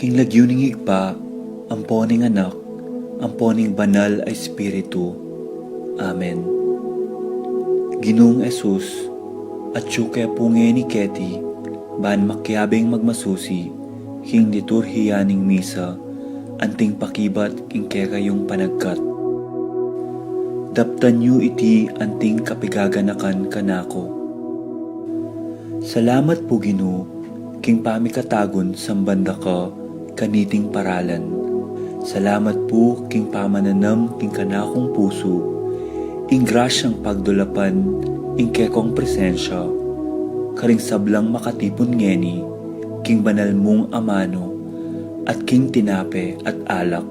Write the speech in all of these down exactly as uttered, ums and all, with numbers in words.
King lagyu ning Ibpa, ampo ning Anak, ampo ning Banal a Espiritu. Amen. Ginung Jesus, atyu ke pu ngeni keti, ban makiabing magmasusi king liturhiya ning misa, anting pakibat king kekayung panagkat. Daptan yu iti anting kapigaganakan kanaku. Salamat pu, Ginu, king pamikatagun samban da ka kaniting paralan. Salamat pu king pamananam king kanakung pusu ing grasyang pagdulapan ing kekong presensya karing sablang makatipun ngeni king banal mung amanu at king tinape at alak.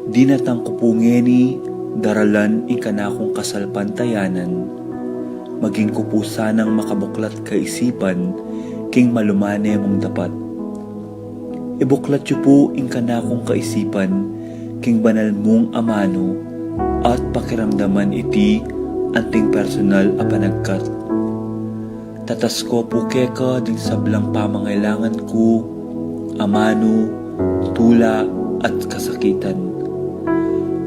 Dinatang ku pu ngeni daralan ing kanakung kasalpantayanan, maging ku pu sanang makabuklat kaisipan king malumane mung dapat. Ibuklat yu pu ing kanakung kaisipan king banal mung amanu at pakiramdaman iti anting personal a panagkat. Tatas ku pu keka ding sablang pamangailangan ku, amanu, tula, at kasakitan.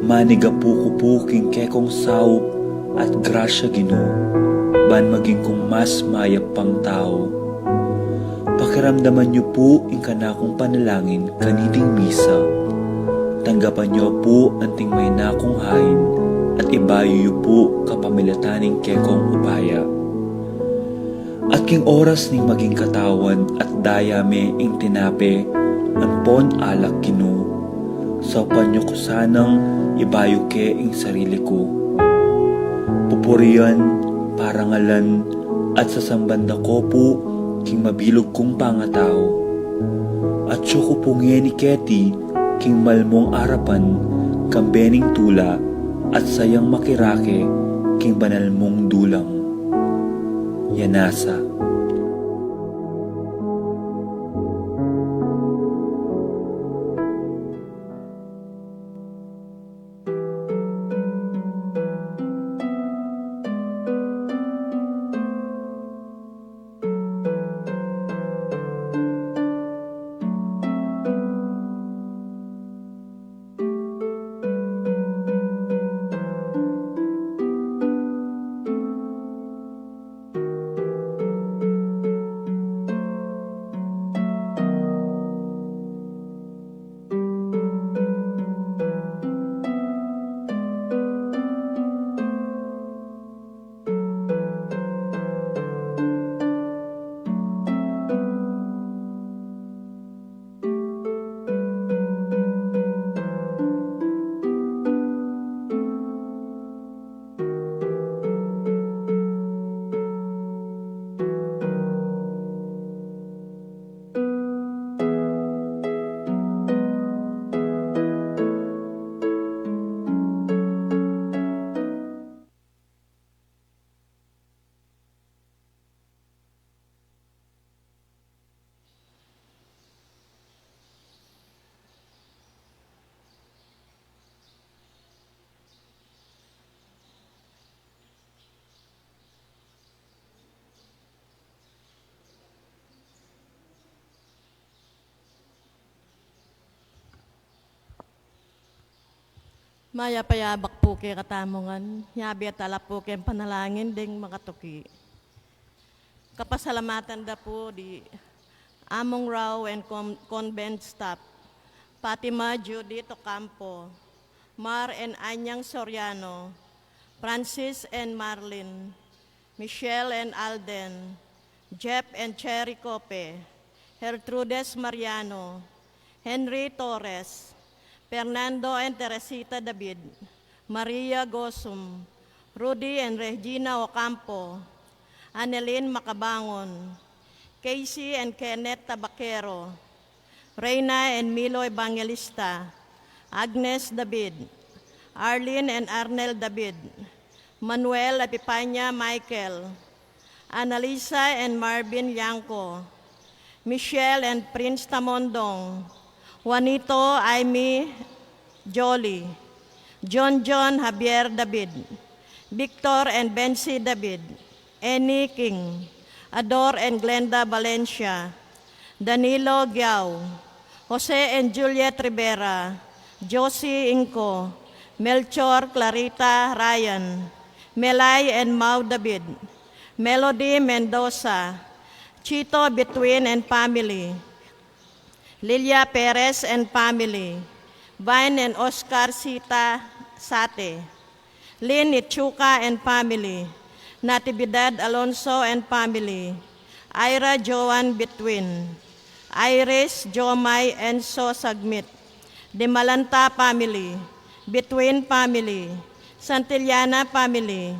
Manigapu ku pu king kekong saup at grasya, Ginu, ban maging kung mas mayap pang tau. Pakiramdaman yu pu ing kanakung panalangin kaniting misa. Tanggapan yu pu anting maina kung hain at ibayu yu pu kapamilatan ning kekong upaya. At king oras ning maging katawan at daya me ing tinape ampon alak, Ginu, saupan yu ku sanang ibayu ke ing sarili ku. Pupurian, parangalan, at sasamban da ku pu king mabilug kung pangatau. Atyu ku pu ngeni keti king malmung arapan kambe ning tula at sayang makirake king banal mung dulang. Yanasa. Mayap a yabak pu kekatamu ngan, yabe at ala pu king panalangin ding makatuki. Kapasalamatan da pu di Among Rao and Con-, Convent staff, Fatima Judith Ocampo, Mar and Anyang Soriano, Francis and Marlin, Michelle and Alden, Jeff and Cherry Cope, Gertrudes Mariano, Henry Torres, Fernando and Teresita David, Maria Gosum, Rudy and Regina Ocampo, Anelin Macabangon, Casey and Kenneth Tabaquero, Reina and Milo Evangelista, Agnes David, Arlene and Arnel David, Manuel Epipania Michael, Annalisa and Marvin Yanco, Michelle and Prince Tamondong, Juanito Aimee Jolly, John John Javier David, Victor and Bency David, Annie King, Ador and Glenda Valencia, Danilo Giao, Jose and Juliet Rivera, Josie Inco, Melchor, Clarita, Ryan, Melay and Mau David, Melody Mendoza, Chito Between and family, Lilia Perez and family, Vine and Oscar Sita Sate, Lynn Ichuka and family, Natividad Alonso and family, Ira Joan Between, Iris Jomai Enso Sagmit, Dimalanta family, Between family, Santillana family,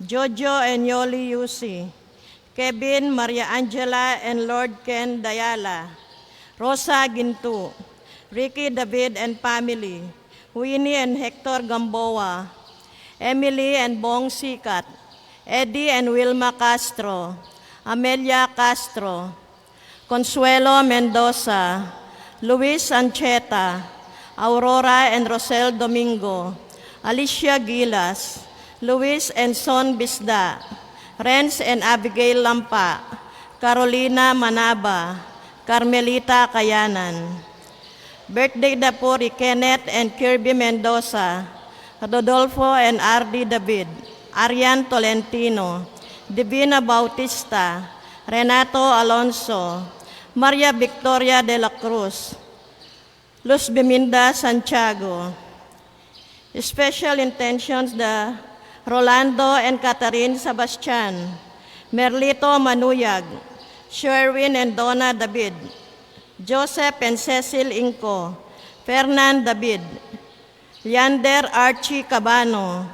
Jojo and Yoli Yusi, Kevin, Maria Angela and Lord Ken Dayala, Rosa Gintu, Ricky David and family, Winnie and Hector Gamboa, Emily and Bong Sikat, Eddie and Wilma Castro, Amelia Castro, Consuelo Mendoza, Luis Ancheta, Aurora and Rosel Domingo, Alicia Gilas, Luis and Son Bisda, Renz and Abigail Lampa, Carolina Manaba, Carmelita Kayanan. Birthday da pu ri Kenneth and Kirby Mendoza, Rodolfo and Ardi David, Arian Tolentino, Divina Bautista, Renato Alonso, Maria Victoria de la Cruz, Luz Biminda Santiago. Special intentions da Rolando and Catherine Sebastian, Merlito Manuyag, Sherwin and Donna David, Joseph and Cecil Inco, Fernan David, Leander Archie Cabano,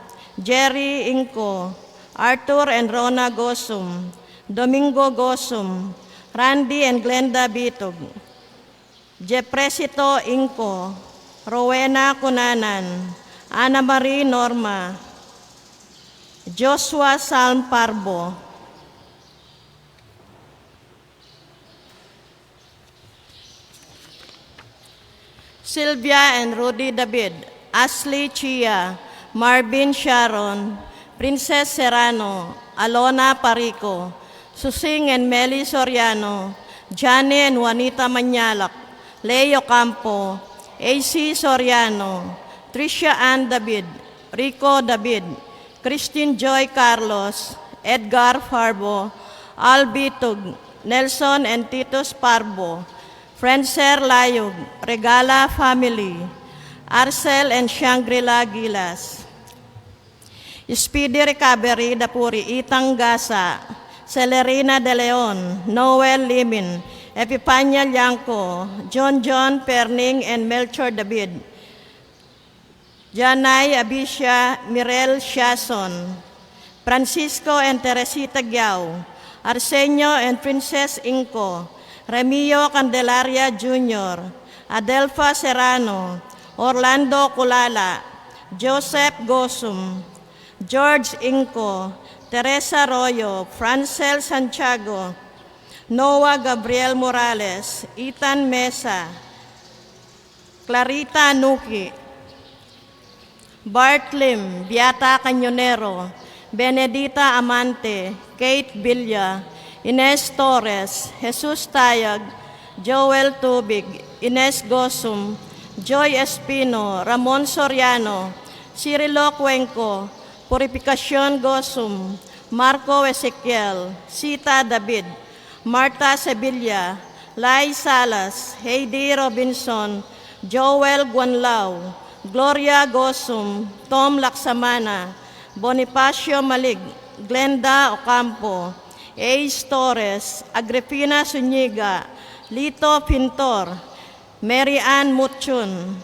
Jerry Inco, Arthur and Rona Gosum, Domingo Gosum, Randy and Glenda Bitug, Jepresito Inco, Rowena Cunanan, Ana Marie Norma, Joshua Salm Parbo, Sylvia and Rudy David, Ashley Chia, Marvin Sharon, Princess Serrano, Alona Parico, Susing and Meli Soriano, Johnny and Juanita Manyalak, Leo Campo, A C Soriano, Tricia Ann David, Rico David, Christine Joy Carlos, Edgar Farbo, Albi Tug, Nelson and Titus Parbo, Francer Layug, Regala family, Arcel and Shangri-La Gilas. Speedy recovery da pu ri Itang Gasa, Celerina De Leon, Noel Limin, Epifania Liangco, John John Perning and Melchor David, Janay Abisha, Mirel Siason, Francisco and Teresita Giao, Arsenio and Princess Inco, Remio Candelaria Junior, Adelfa Serrano, Orlando Culala, Joseph Gosum, George Inco, Teresa Arroyo, Francel Santiago, Noah Gabriel Morales, Ethan Mesa, Clarita Nuki, Bart Lim, Beata Cañonero, Benedita Amante, Kate Villa, Ines Torres, Jesus Tayag, Joel Tubig, Ines Gosum, Joy Espino, Ramon Soriano, Cirilo Cuenco, Purificacion Gosum, Marco Ezequiel, Sita David, Martha Sevilla, Lai Salas, Heidi Robinson, Joel Guanlao, Gloria Gosum, Tom Laksamana, Bonifacio Malig, Glenda Ocampo, Ace Torres, Agripina Zuniga, Lito Pintor, Mary Ann Mutchun,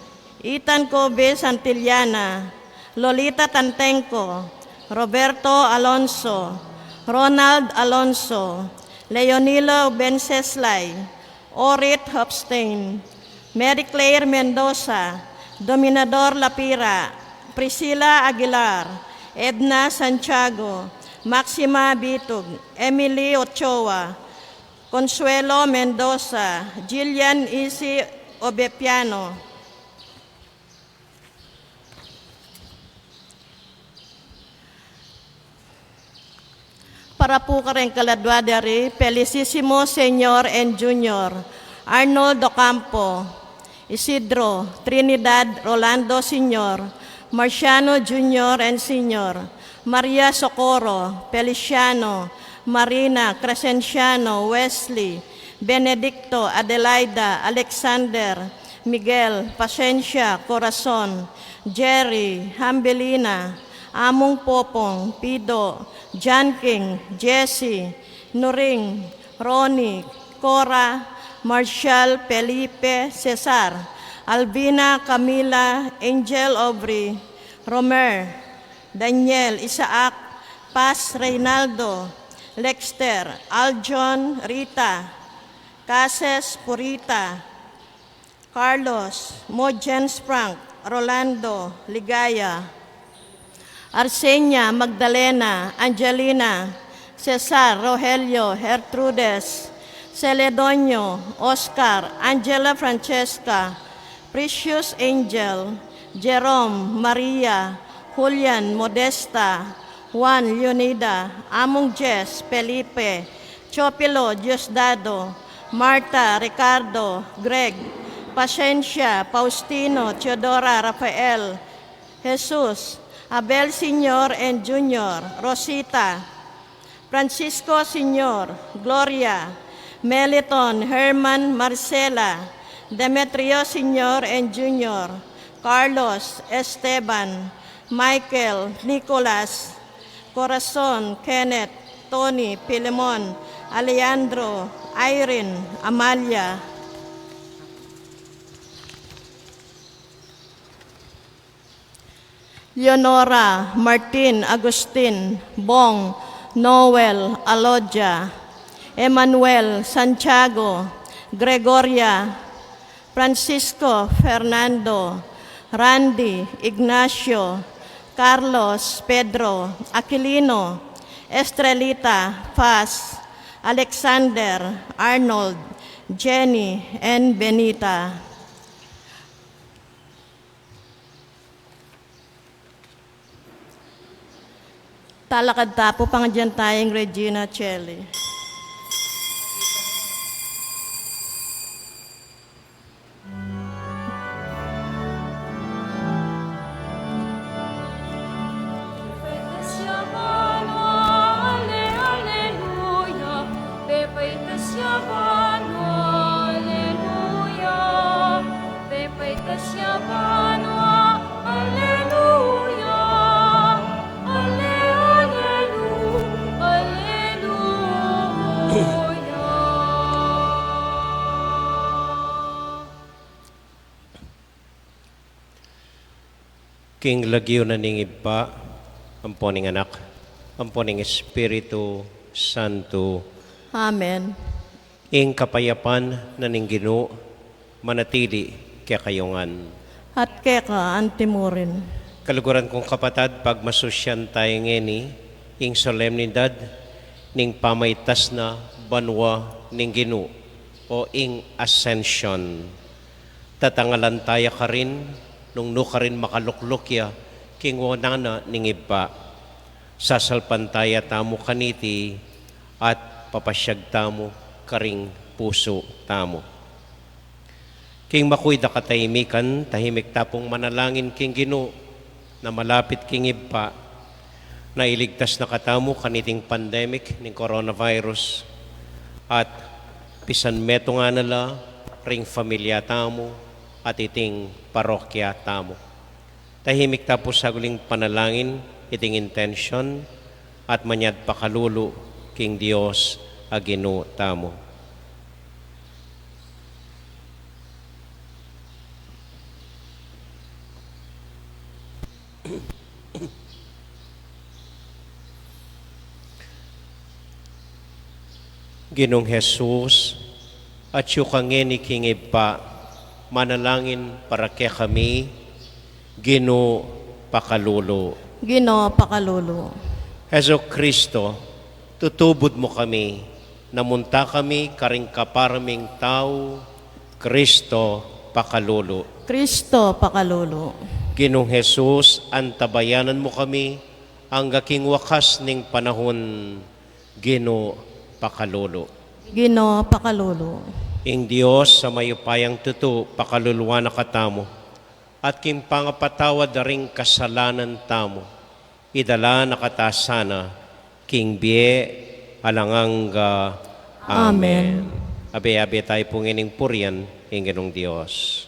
Ethan Kobe Santillana, Lolita Tantenco, Roberto Alonso, Ronald Alonso, Leonilo Wenceslao, Orit Hopstein, Mary Claire Mendoza, Dominador Lapira, Priscilla Aguilar, Edna Santiago, Maxima Bitug, Emily Ochoa, Consuelo Mendoza, Jillian Isi Obepiano. Para pu kareng kaladua da ri Felicissimo Senior and Junior, Arnold Ocampo, Isidro, Trinidad, Rolando Senior, Marciano Junior and Senior, Maria Socorro, Feliciano, Marina, Crescenciano, Wesley, Benedicto, Adelaida, Alexander, Miguel, Pasencia, Corazon, Jerry, Hambelina, Among Popong, Pido, John King, Jesse, Nuring, Ronnie, Cora, Marshall, Felipe, Cesar, Alvina, Camila, Angel, Aubrey, Romer, Daniel, Isaac, Paz, Reynaldo, Lexter, Aljon, Rita, Cases, Purita, Carlos, Mogens, Frank, Rolando, Ligaya, Arsenia, Magdalena, Angelina, Cesar, Rogelio, Gertrudes, Celedonio, Oscar, Angela, Francesca, Precious, Angel, Jerome, Maria, Julian, Modesta, Juan, Leonida, Among Jess, Felipe, Chopilo, Diosdado, Marta, Ricardo, Greg, Pasencia, Faustino, Teodora, Rafael, Jesus, Abel Senior and Junior, Rosita, Francisco Senior, Gloria, Meliton, Herman, Marcela, Demetrio Senior and Junior, Carlos, Esteban, Michael, Nicolas, Corazon, Kenneth, Tony, Pilemon, Alejandro, Irene, Amalia, Leonora, Martin, Agustin, Bong, Noel, Alodia, Emmanuel, Santiago, Gregoria, Francisco, Fernando, Randy, Ignacio, Carlos, Pedro, Aquilino, Estrelita, Paz, Alexander, Arnold, Jenny, and Benita. Talakad ta pu, pangadian taya ing Regina Coeli. Pepaitas ya banua, aleluya. Pepaitas ya banua, aleluya. Ale, alelu, aleluya. King lagyu na ning Ibpa, ampo ning Anak, ampo ning Espiritu Santo. Amen. Ing kapayapan na ning Ginu manatili kekayu ngan. At keka antimurin. Kaluguran kung kapatad, pagmasusyan taya ngeni ing solemnidad ning pamaitas na banua ning Ginu o ing Ascension. Tatangalan taya karin nung nu karin makalukluk ya king wanan na ning Ibpa. Sasalpantaya tamu kaniti at papasyag tamu karing pusu tamu. King makuid a katahimikan, tahimik ta pung manalangin king Ginu na malapit king Ibpa, na iligtas na katamu kaniting pandemic ning coronavirus, at pisan metung na la ring familia tamu at iting parokya tamu. Tahimik ta pu sa uling panalangin iting intensyon at manyad pakalulu king Dios a Ginu tamu. Ginung Jesus, atyu ka ngeni king Ibpa, manalangin para kekami. Ginu, pakalulu. Ginu, pakalulu. Jesucristo, tutubud mu kami, namunta kami karing kapara ming tau. Cristo, pakalulu. Cristo, pakalulu. Ginung Jesus, antabayanan mu kami angga king wakas ning panahun. Ginu, pakalulu. Ginu, pakalulu. Ing Dios a mayupayang tutu pakaluluan na katamu, at king pangapatawad da ring kasalanan tamu, idala na kata sana king bie alang angga. Amen. Amen. Abe-abe tayu pu ngening purian ing Ginung Dios.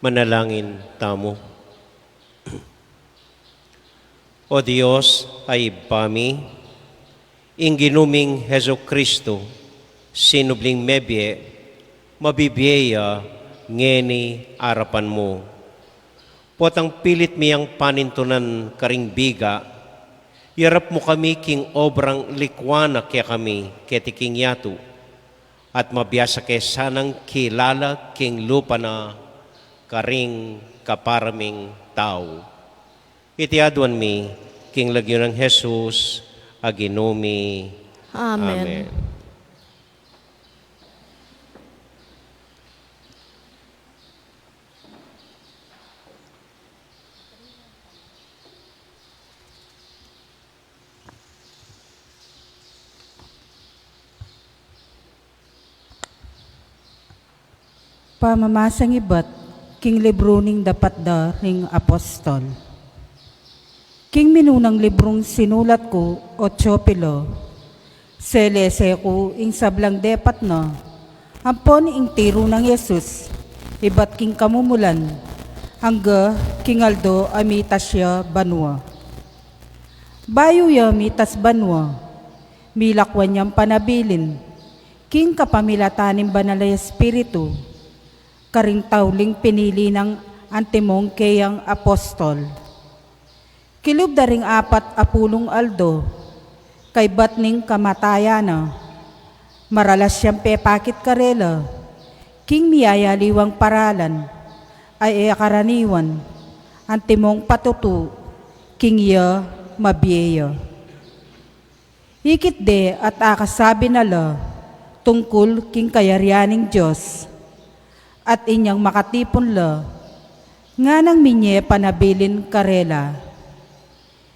Manalangin tamu. O Dios a Ibpa mi, ing Ginu ming Jesucristo, sinubling mebie, mabibie ya ngeni arapan mu. Potang pilit mi yang panintunan karing biga, yarap mu kami king obrang likwa na kekami keti king yatu, at mabiasa ke sanang kilala king lupa na karing kapara ming tau. Iti aduan mi king lagyu nang Jesus a Ginu mi. Amen. Amen. Pamamasang ibat king libru ning dapat da ring apostol. King minunang librung sinulat ku, o Teofilo, selese ku ing sablang depat na ampon ing tiru nang Jesus ibat king kamumulan, angga king aldo a mitas ya banua. Bayu ya mitas banua, milakwan yang panabilin king kapamilatan ning Banal a Espiritu karing tauling pinili nang antimong keyang apostol. Kilub da ring apat a pulung aldo kaybat ning kamatayan na, maralas yang pepakit karela king miyayaliwang paralan a e karaniwan, antimong patutu king iya mabie ya. Ikit de at akasabi na la tungkul king kayarian ning Dios, at inyang makatipun la, nganang minye panabilin karela,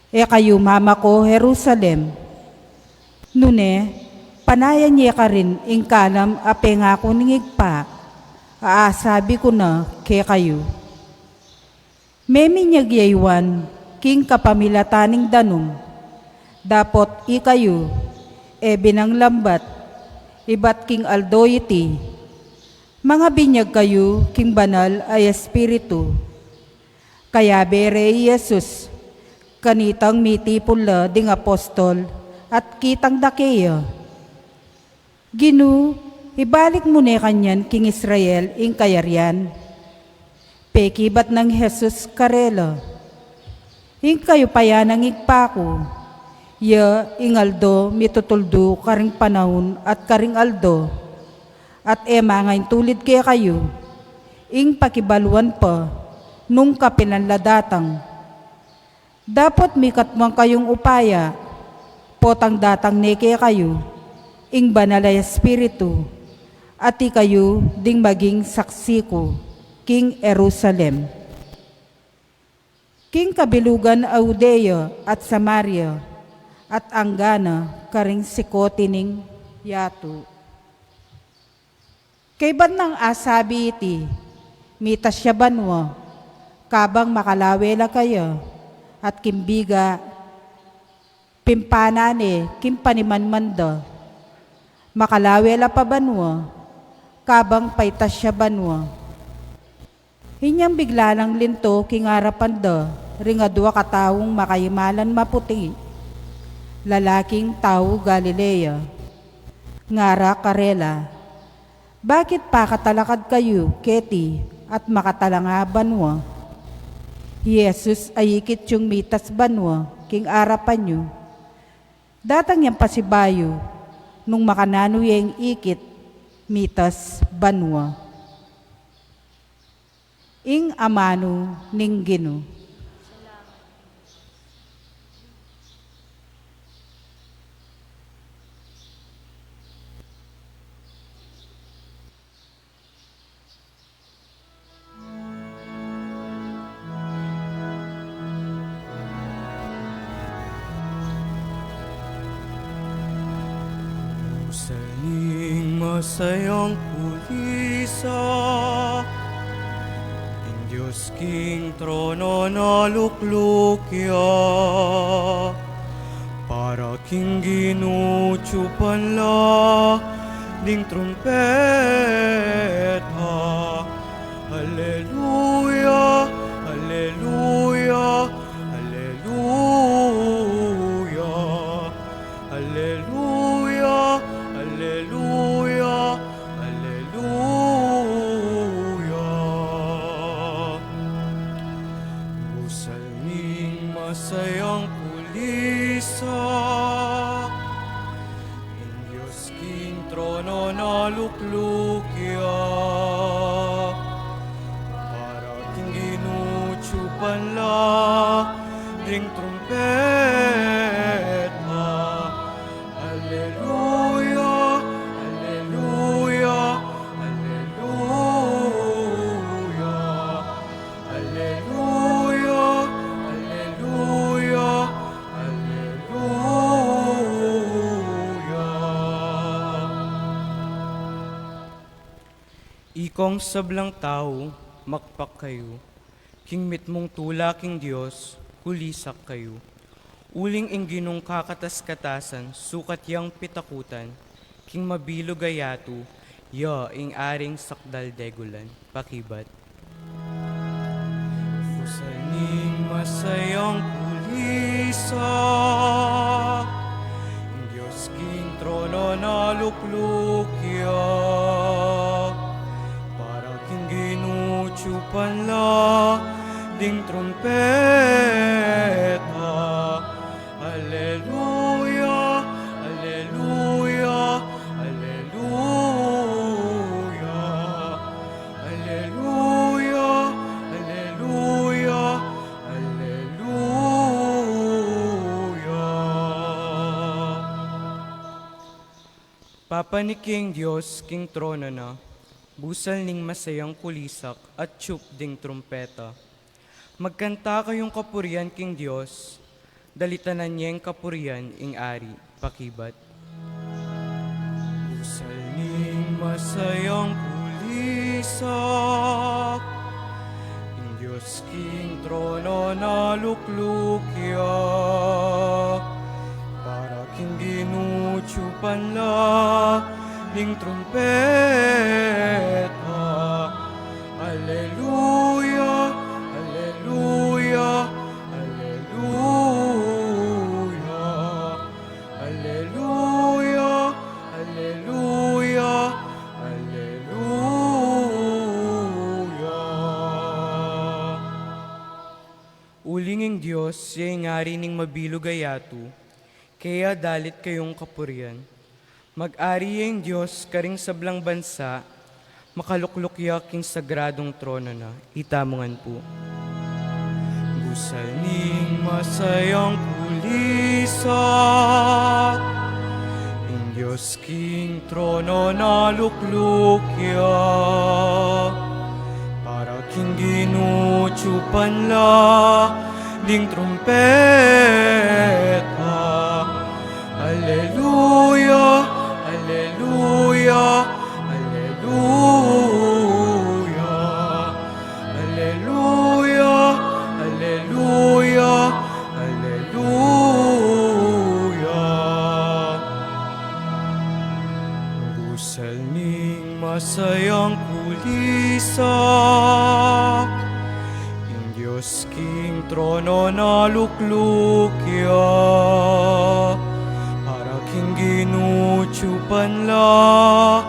e kayu mamako Jerusalem, nune panayan ye karin ing kalam a pengaku ning Ibpa a asabi ku na kekayu. Meminyag ya i Juan king kapamilatan ning danum, dapot ikayu e binang lambat ibat king aldo iti, mangabinyag kayu king Banal a Espiritu. Kayabe re i Jesus kanitang mitipun la ding apostol at kitang da keya. Ginu, ibalik mu ne kanyan king Israel ing kayarian. Pekibat nang Jesus karela, ing kayu payan ang igpaku, ya ing aldo mitutuldu karing panaun at karing aldo, at e mangaintulid kekayu ing pakibaluan pa nung kapilan la datang. Dapot mikatmuan kayung upaya, potang datang ne kekayu ing Banal a Espiritu, at ikayu ding maging saksi ku king Jerusalem, king kabilugan a Judea at Samaria, at angga na karing sikoti ning yatu. Kaybat nang asabi iti, mitas ya banua, kabang makalawe la kaya, at king biga, pimpana ne king panimanman da. Makalawe la pa banua, kabang paitas ya banua. Inyang bigla lang linto king arapan da ring adua kataung makaimalan maputi, lalaking tau Galilea. Ngara karela, "Bakit pakatalakad kayu keti at makatalanga banua?" I Jesus aikit yung mitas banua king arapan yu. Datang yang pasibayu nung makananu ya ing ikit mitas banua. Ing amanu ning Ginu. Busal ning masayang kulisak, ing Dios king trono na lukluk ya. Para king Ginu tiyupan la ding trumpeta. Aleluya, aleluya, aleluya. Aleluya, aleluya, aleluya. Busal ning masayang kulisak, ing Dios king trono na lukluk ya. Para king Ginu tiyupan la ding trumpeta. Aleluya, aleluya, aleluya. Aleluya, aleluya, aleluya. Ikong sablang tau, makpak kayu. King mitmung tula king Dios, kulisak kayu. Uling ing Ginung kakatas-katasan, sukat yang pitakutan, king mabilug a yatu, ya ing aring sakdal degulan. Pakibat. Busal ning masayang kulisak, ing Dios king trono na lukluk ya. Para king Ginu tiyupan la ding trumpeta. Aleluya, aleluya, aleluya. Aleluya, aleluya, aleluya. Papanik ya ing Dios king trono na, busal ning masayang kulisak at tiyup ding trumpeta. Magkanta kayung kapurian king Dios, dalitanan yeng kapurian ing Ari. Pakibat. Busal ning masayang kulisak, ing Dios king trono na lukluk ya. Para king Ginu tiyupan la ding trumpeta. Aleluya, aleluya, aleluya. Aleluya, aleluya. Dios ya ing Ari ning mabilug a yatu, kaya dalit kayung kapurian. Mag-ari ya ing Dios karing sablang bansa, makalukluk ya king sagradung trono na. Itamu ngan pu. Busal ning masayang kulisap, ing Dios king trono na lukluk ya, para king Ginu tsupan la ding trumpeta. Aleluya, aleluya, aleluya. Aleluya, aleluya, aleluya. Busal ning masayang kulisap, ing Dios king trono na lukluk ya, para king Ginu tsupan la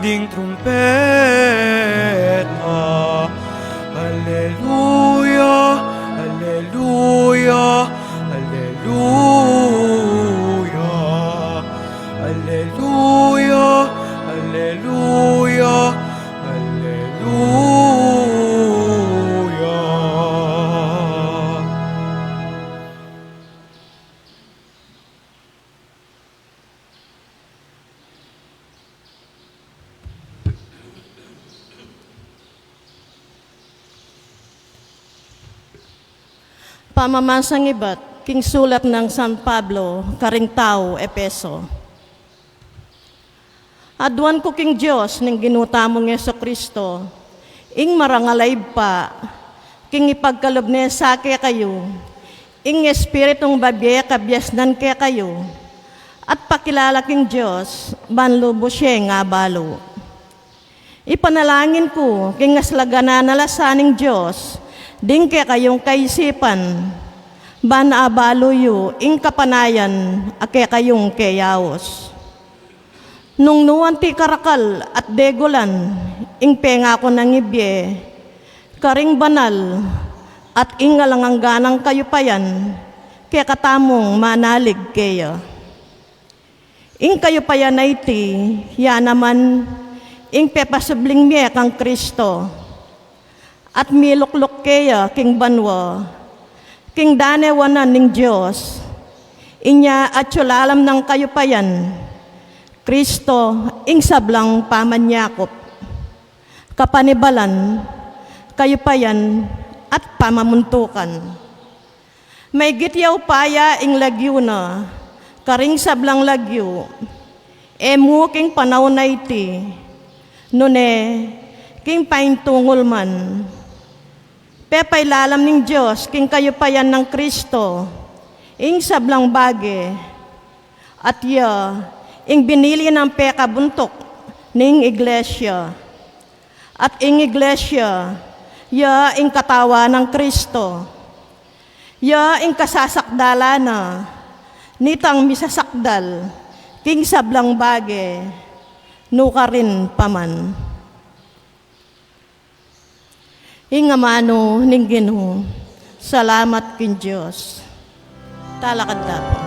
ding trumpeta. Aleluya, aleluya, aleluya. Aleluya, aleluya, aleluya. Pamamasang ibat king sulat nang San Pablo karing tau Efeso. Aduan ku king Dios ning Ginu tamung Jesu-Cristo, ing marangal a Ibpa, king ipagkalub ne sa kekayu ing Espiritung babie kabiasnan kekayu, at pakilala king Dios ban lubus yeng abalu. Ipanalangin ku king aslagan a nalasa ning Dios ding kekayung kaisipan, ban abalu yu ing kapanayan a kekayung keyaus. Nung nu anti karakal at degulan ing pengaku nang ibie karing banal at ing alang anggang kayupayan kekatamung manalig keya. Ing kayupayan a iti, ya naman ing pepasubling mie kang Cristo, at milukluk keya king banua, king danewanan ning Dios. Inya atyu lalam nang kayupayan, Cristo ing sablang pamanyakup, kapanibalan, kayupayan, at pamamuntukan. Maigit ya upaya ing lagyu na karing sablang lagyu, e mu king panaun a iti, nune king paintungul man. Pepailalam ning Dios king kayupayan nang Cristo ing sablang bage, at ya ing binili nang pekabuntuk ning iglesia. At ing iglesia, ya ing katawan nang Cristo. Ya ing kasasakdalan na, nitang misasakdal king sablang bage, nukarin pa man. Ing amanu ning Ginu. Salamat king Dios. Talakad ta pu.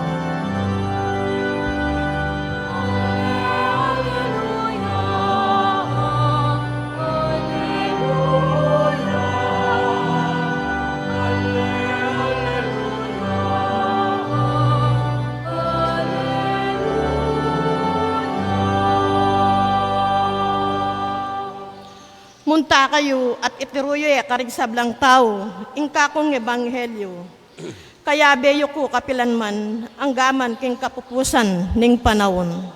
Munta kayu at itiru yu e karing sablang tau ing kakung ebanghelyu. Kayabe yu ku kapilan man, angga man king kapupusan ning panaun.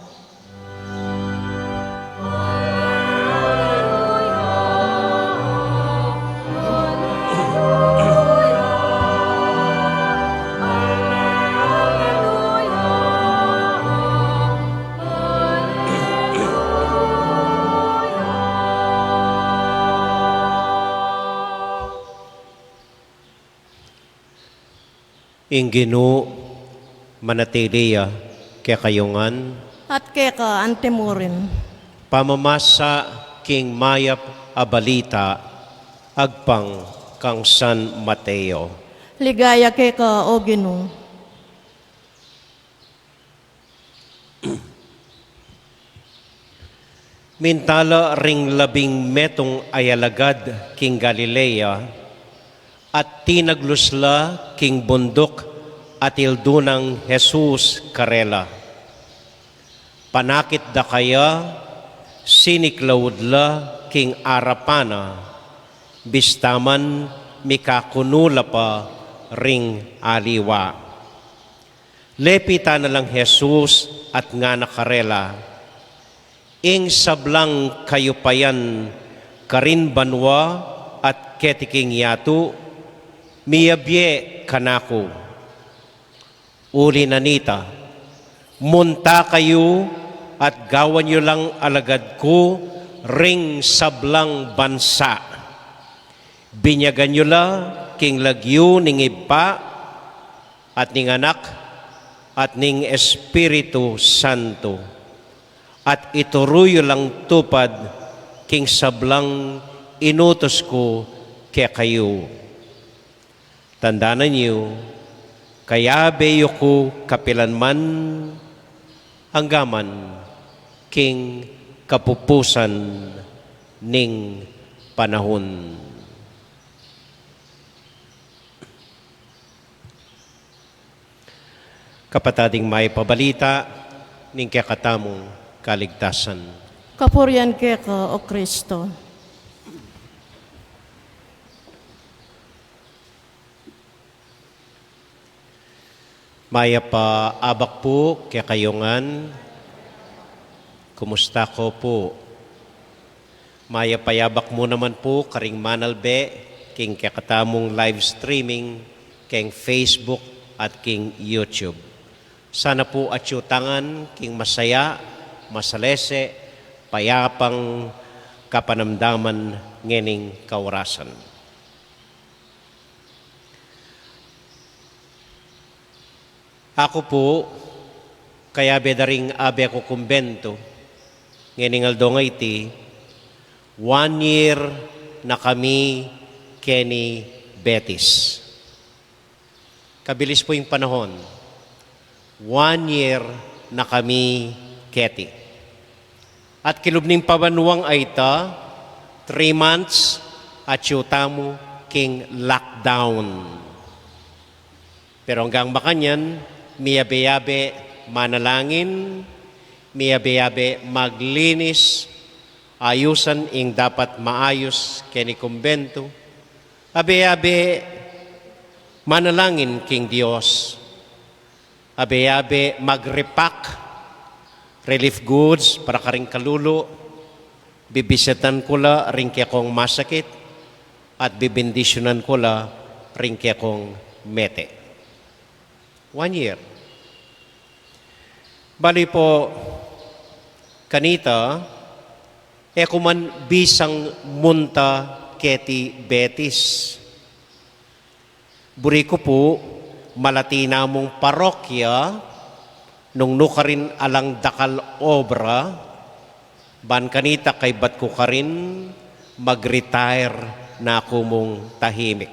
Ing Ginu manatili ya kekayu ngan. At keka antimurin. Pamamasa king mayap a balita agpang kang San Mateo. Ligaya keka, O Ginu. Mintala ring labing metung a alagad king Galilea, at tinaglus la king bunduk, at ildu nang Jesus karela. Panakit da kaya, siniklaud la king arapan na, bista man mikakunu la pa ring aliwa. Lepitan na lang Jesus at ngana karela, ing sablang kayupayan karin banua at keti king yatu, miyabie kanaku. Uli na nita, munta kayu at gawan yu lang alagad ku ring sablang bansa. Binyagan yu la king lagyu ning Ibpa, at ning Anak, at ning Espiritu Santo, at ituru yu lang tupad king sablang inutus ku kekayu. Tandanan yu, kayabe yu ku kapilan man, anggaman king kapupusan ning panahun. Kapatad, ing mayap a balita ning kekatamung kaligtasan. Kapurian keka, O Kristo. Mayap a abak pu kekayu ngan. Kumusta ko pu? Mayap a abak mu naman pu karing manalbe king kekatamung live streaming king Facebook at king YouTube. Sana pu atyu tangan king masaya, masalese, payapang kapanamdaman ngening kaurasan. Aku pu, kayabe da ring abe ku kumbentu, ngening aldo a iti, one year na kami keni Betis. Kabilis pu ing panahon. One year na kami keti. At kilub ning pabanuang a ita, three months, atyu tamu king lockdown. Pero anggang makanyan, miyabe-yabe manalangin, miyabe-yabe maglinis, ayusan ing dapat maayus keni kumbentu, abe-abe manalangin king Dios, abe-abe mag-repack relief goods para karing kalulu, bibisitan ku la ring kekong masakit, at bibindisyunan ku la ring kekong mete. One year. Bali pu, kanita, e ku man bisang munta keti Betis. Buri ku pu, malati namung parokya, nung nukarin alang dakal obra, ban kanita kaybat ku karin mag-retire na ku mung tahimik.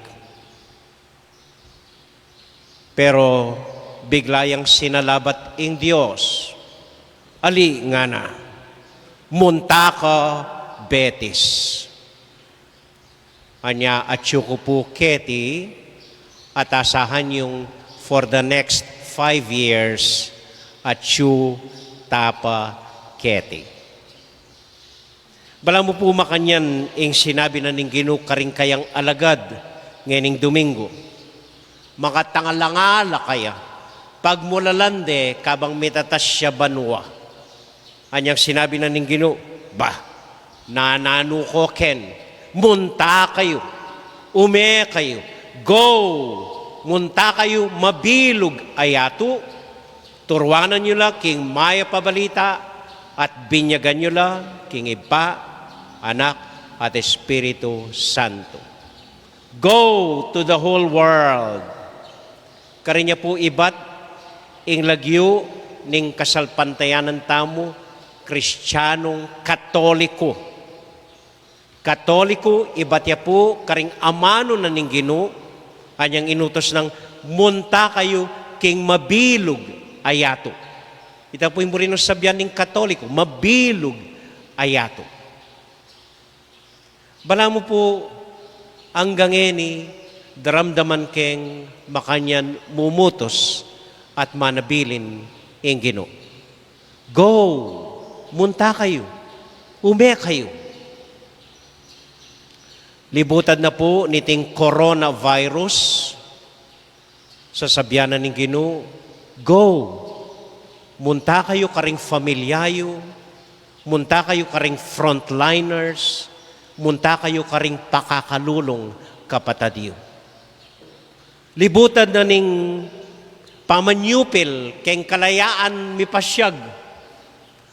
Pero bigla yang sinalabat ing Dios. Ali, ngana, munta ka Betis. Anya atyu ku pu keti, at asahan yung for the next five years, atyu ta pa keti. Balamu pu makanyan ing sinabi na ning Ginu karing kayang alagad ngening Domingo. Makatangalang ala kaya, pagmulalan de kabang mitatas ya banua. Anyang sinabi na ning Ginu, ba, nananu ko ken, munta kayu, ume kayu, go, munta kayu mabilug a yatu, turuanan yu la king mayap a balita, at binyagan yu la king Ibpa, Anak, at Espiritu Santo. Go to the whole world. Karin ya pu ibat ing lagyu ning kasalpantayanan tamu, Kristianong Katoliku. Katoliku, ibat ya pu karing amanu na ning Ginu, Anyang inutus nang, "Munta kayu king mabilug a yatu." Ita pu ing buri nang sabian ning Katoliko, mabilug a yatu. Balamu pu anggang ngeni daramdaman keng makanyan mumutus at manabilin ing Ginu. Go! Munta kayu. Ume kayu. Libutad na pu niting coronavirus, sasabian na ning Ginu, "Go! Munta kayu karing familia yu, munta kayu karing frontliners, munta kayu karing pakakalulung kapatad yu." Libutad na ning pamanyupil keng kalayaan mipasyag.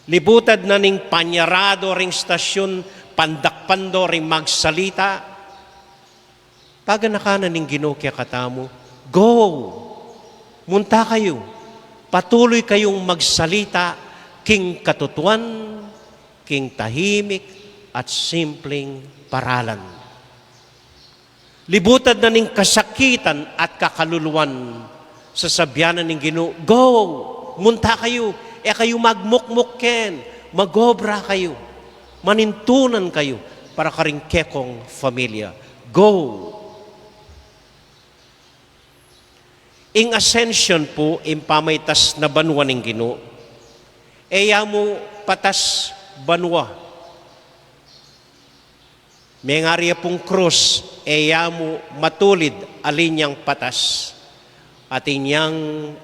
Libutad na ning panyarado ring stasyun, pandakpan do ring magsalita. Paganakan na ning Ginu kekatamu, "Go! Munta kayu. Patuloy kayung magsalita king katutuan, king tahimik at simpleng paralan." Libutad na ning kasakitan at kakaluluan, sasabian na ning Ginu, "Go! Munta kayu, e kayu magmukmuk ken, magobra kayu, manintunan kayu para karing kekong familia. Go!" Ing Ascension pu, ing pamaitas na banua ning Ginu, e ya mu patas banua. Mengari ya pung krus, e ya mu matulid a linyang patas, atin yang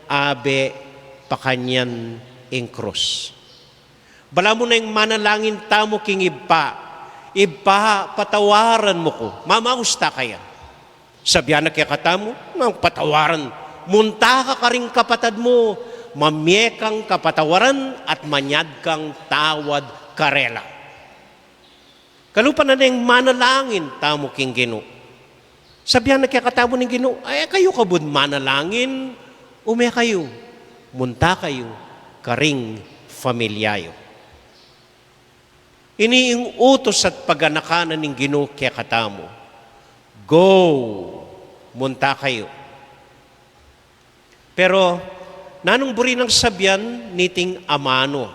abe pakanyan ing krus. Balamu na ing manalangin tamu king Ibpa, "Ibpa, patawaran mu ku." Mamaus ta kaya? Sabian na kekatamu, "Nang patawaran, munta ka karing kapatad mu, mamie kang kapatawaran at manyad kang tawad karela." Kalupa na ning manalangin tamu king Ginu. Sabian na kekatamu ning Ginu, "Ay, kayu kabud manalangin, ume kayu, munta kayu karing familia yu." Ini ing utus at paganakan na ning Ginu kekatamu, "Go, munta kayu." Pero nanung buri nang sabian niting amanu?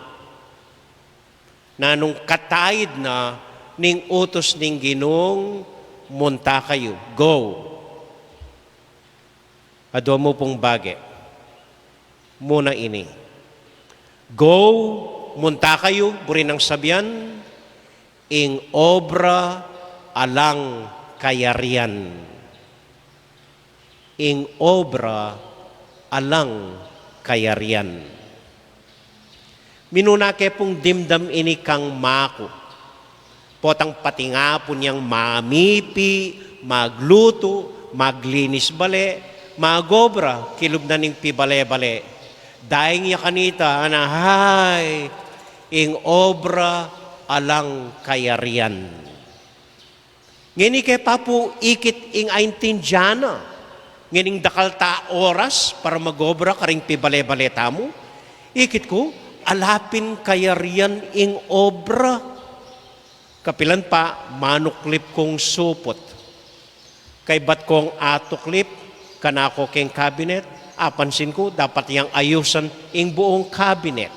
Nanung kataid na ning utus ning Ginung, "Munta kayu, go"? Adua mu pung bage. Muna ini, "Go, munta kayu," buri nang sabian, "ing obra alang kayarian." Ing obra alang kayarian. Minuna ke pung dimdam ini kang maku. Potang patingapun yang mamipi, maglutu, maglinis bale, magobra kilub na ning pibale-bale. Daing ya kanita, ana, hay, ing obra alang kayarian. Ngeni ke pa pu ikit ing aintindian na, ngening dakal ta oras para magobra karing pibale-bale tamu, ikit ku, ala pin kayarian ing obra. Kapilan pa, manuklip kung suput. Kaybat kung atuklip, kanako keng kabinet, apansin ku, dapat yang ayusan ing buung kabinet.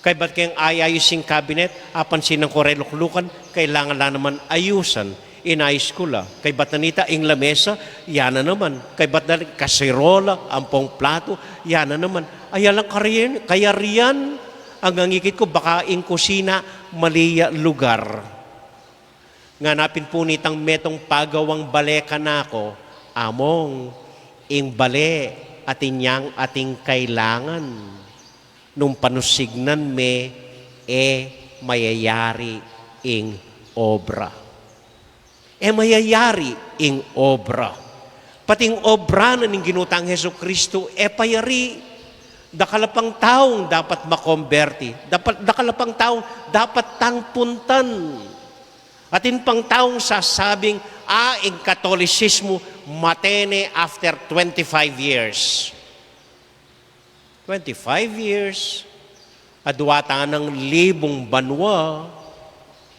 Kaybat keng ayayus ing kabinet, apansinan ku re luklukan, kailangan la naman ayusan. Inayus ku la. Kaybat na nita, ing lamesa, ya na naman. Kaybat na rin, kasirola, ampong platu, ya na naman. Ay, alang karian, kayarian, anggang ikit ku, baka ing kusina, mali ya lugar. Ngana pin pu nitang metung pagawang bale kanako, among, ing bale, atin yang ating kailangan. Nung panusignan me, e mayayari ing obra. E mayayari ing obra. Pati ing obra na ning Ginu tang Jesucristo, e payari. Dakal a pang taung dapat makomberti. Dapat, dakal a pang taung dapat tang puntan. Atin pang taung sasabing, "Ah, ing Katolisismu, mate ne after twenty-five years." Twenty-five years, adua tanang libung banua,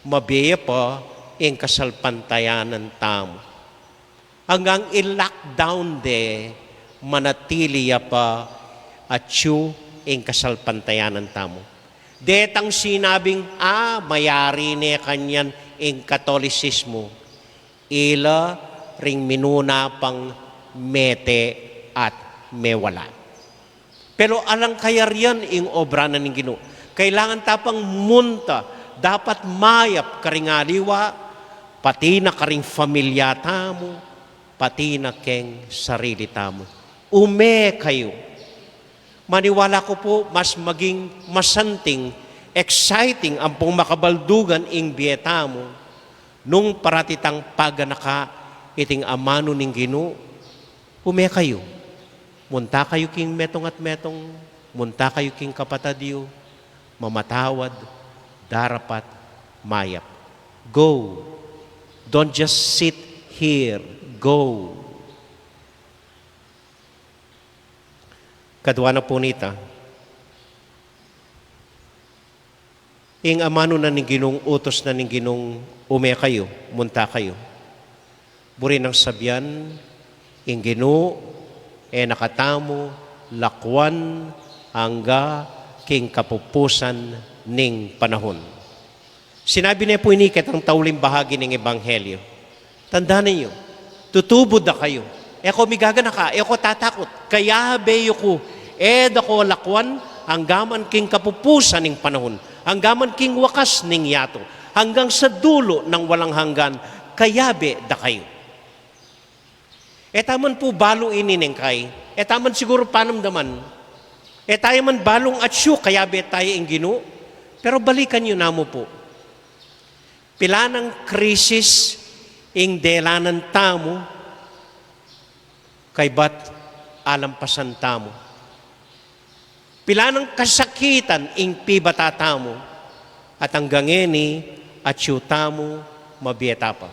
mabie pa ing kasalpantayanan tamu. Anggang i-lockdown de, manatili ya pa atyu ing kasalpantayanan tamu. Detang sinabing, ah, mayari ne kanyan ing Katolisismo, ila ring minuna pang mete at mewala. Pero alang kayarian ing obra na ning Ginu. Kailangan ta pang munta, dapat mayap karing aliwa, pati na karing familia tamu, pati na keng sarili tamu. Ume kayu. Maniwala ku pu, mas maging masanting, exciting ampong makabaldugan ing bie tamu nung parati tang paganaka iting amanu ning Ginu. Ume kayu. Munta kayu king metung at metung, munta kayu king kapatad yu, mamatawad, darapat, mayap. Go. Don't just sit here. Go. Kadua na pu nita, ing amanu na ning Ginung, utus na ning Ginung, ume kayu, munta kayu. Buri nang sabian, ing Ginu, e na katamu lakwan angga king kapupusan ning panahun. Sinabi ne pu ini ketang tauling bahagi ning Ebanghelyo. Tandanan yu, tutubu da kayu. E ko migaganaka, e ko tatakut. Kayabe yu ku, e da ko lakwan, anggaman king kapupusan ning panahun, anggaman king wakas ning yatu, anggang sa dulu nang walang hanggan, kayabe da kayu. E taman pu balu ini neng kai. E taman siguru panamdaman. E taman balung atyu, kayabe taya ing Ginu. Pero balikan yu namu pu. Pilanang krisis ing delanan tamu, kaybat alampasan tamu. Pilanang kasakitan ing pibata tamu, at anggang ngeni, atyu tamu, mabie ta pa.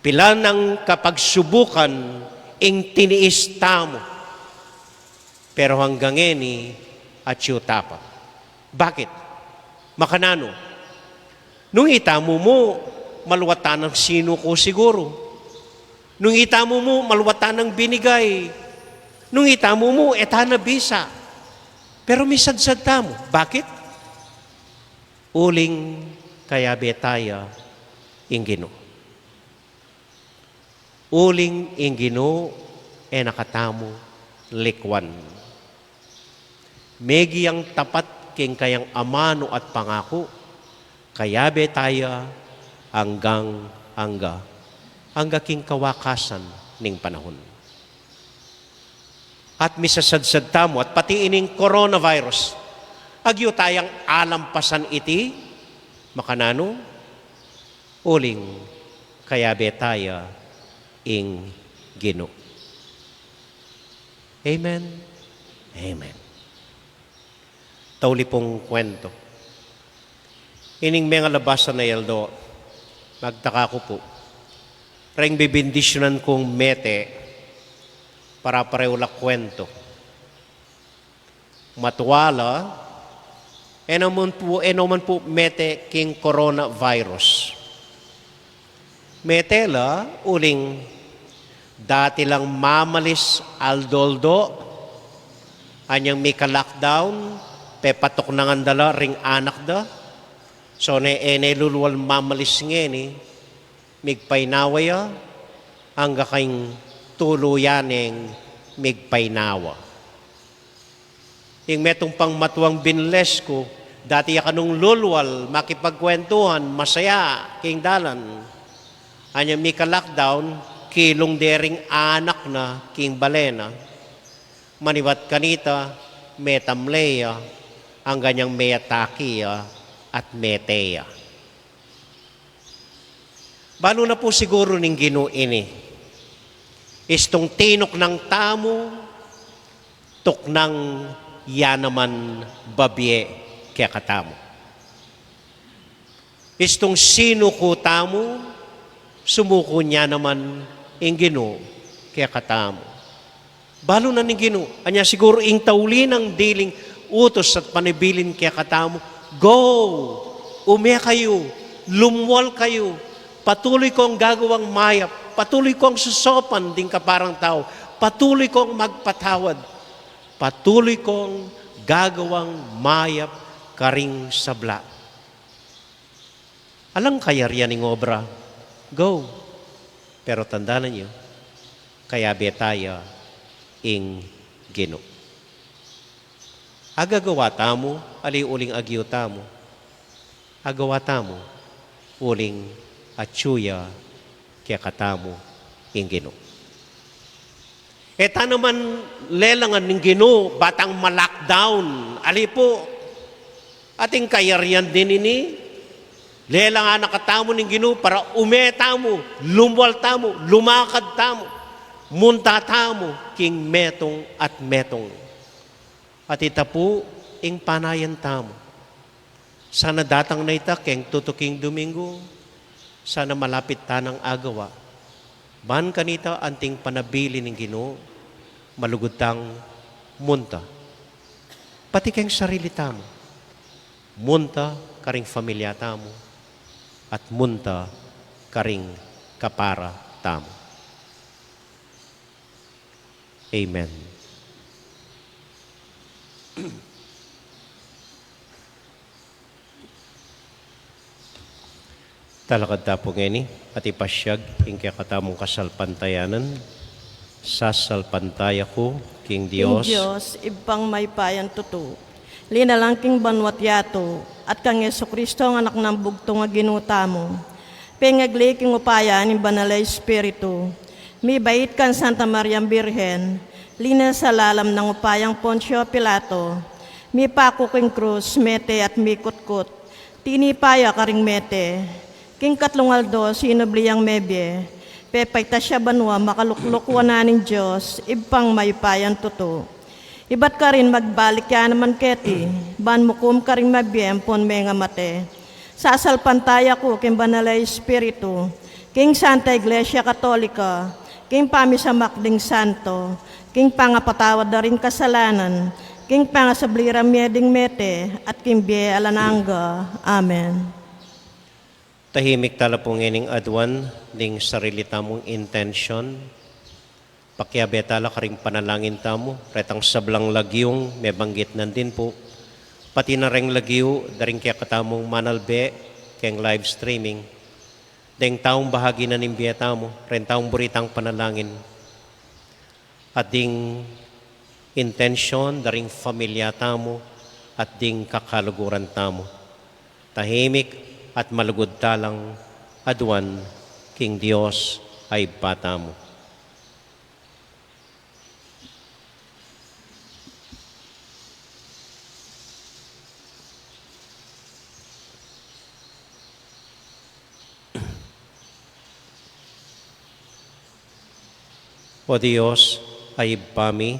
Pilanang kapagsubukan ing tiniis tamu, pero anggang ngeni, atyu ta pa. Bakit? Makananu? Nung itamu mu, maluwat ta nang sinuku siguru. Nung itamu mu, maluwat ta nang binigay. Nung itamu mu, e ta na bisa. Pero misadsad tamu. Bakit? Uling kayabe taya ing Ginu. Uling ing Ginu e na katamu likwan. Megi yang tapat king kayang amanu at pangaku, kayabe taya anggang angga, angga king kawakasan ning panahun. At misasadsad tamu, at pati ining coronavirus, agyu tayang alampasan iti, makananu, uling kayabe taya ing Ginu. Amen. Amen. Tauli pung kwento. Ining mengalabas a aldo, magtaka ku pu. Reng bibindisyunan kung mete, para pareu la kwento. Matua la, e naman pu, e naman pu mete king coronavirus. Mete la, uling dati lang mamalis aldo-aldo, anyang mika-lockdown, pepatuknangan da la ring anak da. So ne, e ne lulual mamalis ngeni, migpainawa ya, angga king tuluyan neng migpainawa. Ing metung pang matuang binles ku, dati ya kanung lulual, makipagkwentuhan, masaya, king dalan. Anyang mika-lockdown, kilung de ring anak na, king bale na. Manibat kanita, metamle ya, angga nyang meatake ya, at mete ya. Balu na pu siguru ning Ginu ini. Istung tinuknang tamu, tuknang ya naman babie kekatamu. Istung sinuku tamu, sumuku ya naman ing Ginu kekatamu. Balu na ning Ginu, anya siguru ing tauli nang diling utus at panibilin kekatamu, "Go! Ume kayu, lumual kayu, patuloy kong gagawang mayap, Patuloy kong susopan ding kaparang tau. Patuloy kong magpatawad. Patuloy kong gagawang mayap karing sabla. Alang kayarian ing obra. Go. Pero tandanan yu, kayabe taya ing Ginu. Agagawa tamu, ali uling agyu tamu. Agawa tamu, uling atyu ya kekatamu ing Ginu. E ta naman lelangan ning Ginu, ba tang ma-lockdown. Ali pu, ating kayarian din ini, lelangan na katamu ning Ginu para ume tamu, lumwal tamu, lumakad tamu, munta tamu king metung at metung. At ita pu ing panayan tamu. Sana datang na ita keng tutuking Domingo, sana malapit tanang agawa. Ban kanita anting panabilin ning Ginu, malugud tang munta. Pati keng sarili tamu, munta karing familia tamu, at munta karing kapara tamu. Amen. Talakad ta pu ngeni, at ipasyag ing kekatamung kasalpantayanan. Sasalpantaya ku king King Dios. Dios, Ibpang mayupayang tutu, linalang king banua't yatu, at kang Jesucristo a Anak nang bugtung a Ginu tamu. Pengagli king upaya ning Banal a Espiritu, mibait kang Santa Mariang Birhen, linasa lalam nang upayang Poncio Pilato, mipaku king krus, mete at mikutkut, tinipa ya karing mete, king katlung aldo sinubli yang mebie, pepaitas ya banua, makalukluk wanan ning Dios, Ibpang mayupayang tutu. Ibat karin magbalik ya naman keti, ban mukum karing mabie ampon mengamate. Sasalpantaya ku king Banal a Espiritu, king Santa Iglesia Katolika, king pamisamak ding santo, king pangapatawad da ring kasalanan, king pangasubli rang mie ding mete, at king bie alang angga. Amen. Tahimik tala pu ngening aduan ding sarili tamung intensyon. Pakiabe tala karing panalangin tamu, retang sablang lagyung mebanggit nandin pu, pati na reng lagyu da ring kekatamung manalbe keng live streaming, deng taung bahagi na ning bie tamu, reng taung buri tang panalangin, at ding intensyon da ring familia tamu at ding kakaluguran tamu. Tahimik at malugud talang aduan king Dios a Ibpa tamu. O Dios a Ibpa mi,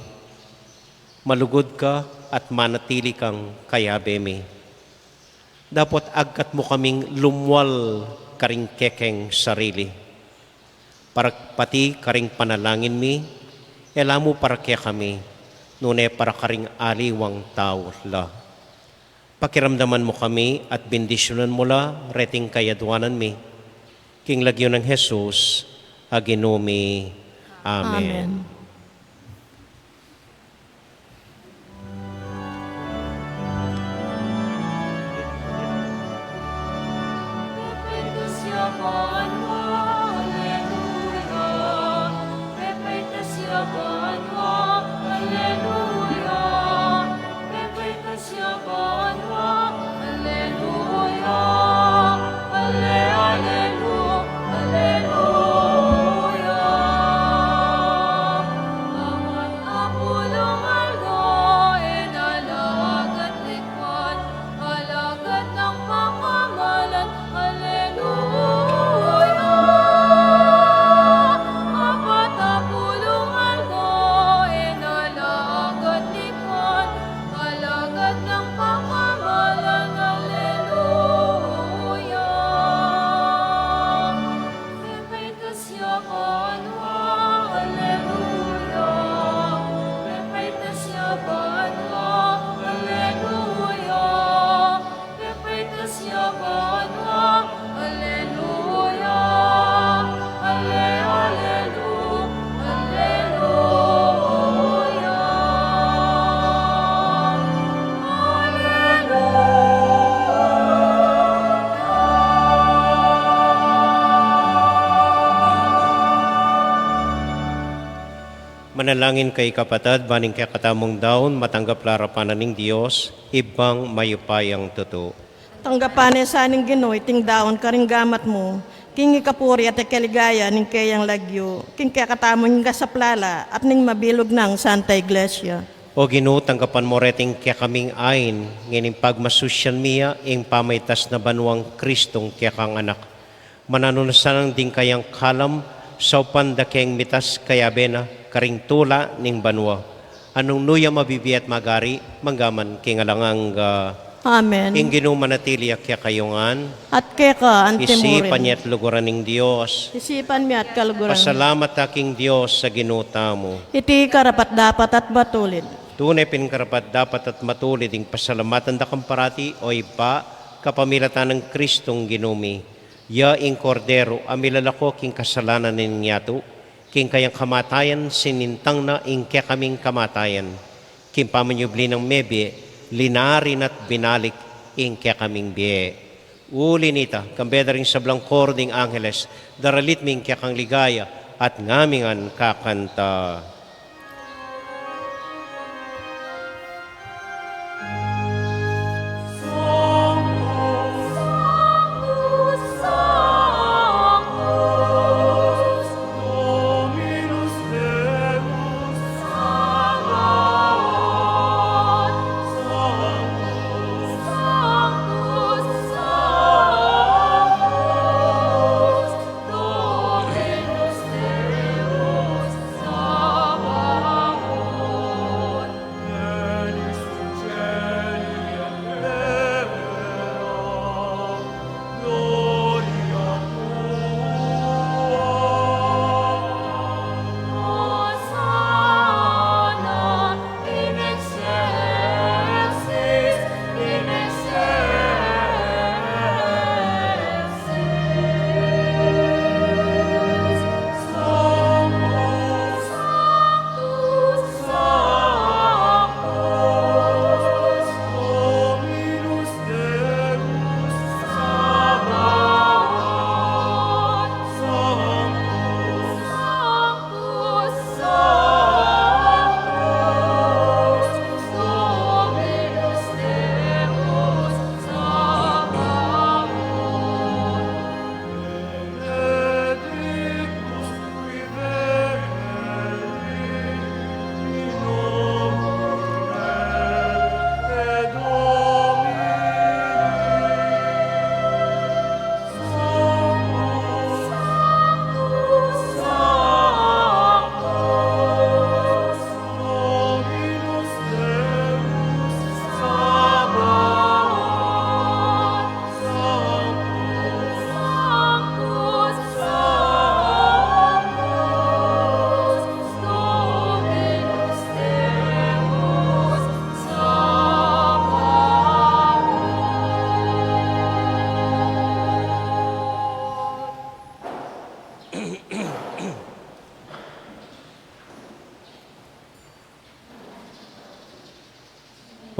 malugud ka at manatili kang kayabe mi. Dapot agkat mu kaming lumwal karing kekeng sarili, para pati karing panalangin mi, e la mu para kekami, nune para karing aliwang tau la. Pakiramdaman mu kami at bendisyunan mu la reting kayaduanan mi. King lagyu nang Jesus a Ginu mi. Amen. Amen. Manalangin kayu, kapatad, ban ing kekatamung daun matanggap la arapan na ning Dios, Ibpang mayupayang tutu. Tanggapan na sa ning Ginu iting daun karing gamat mu, king ikapuri at ikaligaya ning keyang lagyu, king kekatamung kasaplalan at ning mabilug nang Santa Iglesia. O Ginu, tanggapan mu reting kekaming ain, ngening pagmasusyan mi ya ing pamaitas na banuang Kristung kekang Anak. Mananu na sanang ding kayang kalam, saupan da keng mitas kayabe na, karing tula ning banua. A nung nu ya mabibie at magari, mangga man king alang angga. Amen. Ing Ginu manatili ya kekayu ngan. At keka antimurin. Isipan ya at luguran ning Dios. Isipan mi at kaluguran. Pasalamat ta king Dios a Ginu tamu. Iti karapat-dapat at matulid. Tune pin karapat-dapat at matulid ing pasalamatan da kang parati, o Ibpa, kapamilatan nang Kristung Ginu mi. Ya ing Kordero a milalako king kasalanan ning yatu, king kayang kamatayan sinintang na ing kekaming kamatayan, king pamanyubli nang mebie, linarin at binalik ing kekaming bie. Uli nita, kambe da ring sablang koro ding angeles, daralit mi ing kekang ligaya, at ngami ngan kakanta.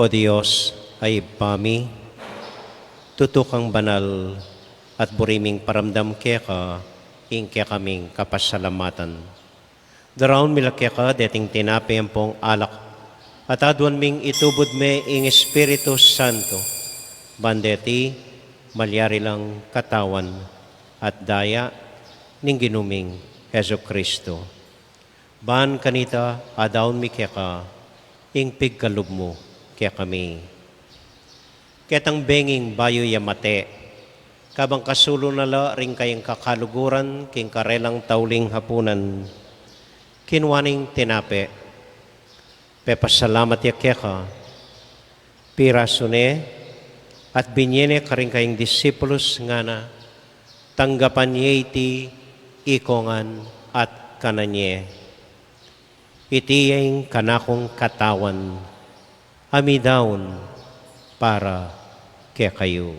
O Dios, a Ibpa mi, tutu kang banal, at buri ming paramdam keka ing kekaming kapasalamatan. Daraun mi la keka deting tinape ampong alak, at aduan ming itubud me ing Espiritu Santo, ban deti malyari lang katawan at daya ning Ginu ming Jesucristo. Ban kanita, adaun mi keka ing pigkalub mu kekami. Ketang benging bayu ya mate, kabang kasulu na la ring kayang kakaluguran king karelang tauling hapunan, kinua neng tinape, pepasalamat ya keka, pirasu ne, at binie ne karing kayang disipulus, ngana, tanggapan ye iti ikongan at kanan ye. Iti ing kanakung katawan, a midaun para kekayu.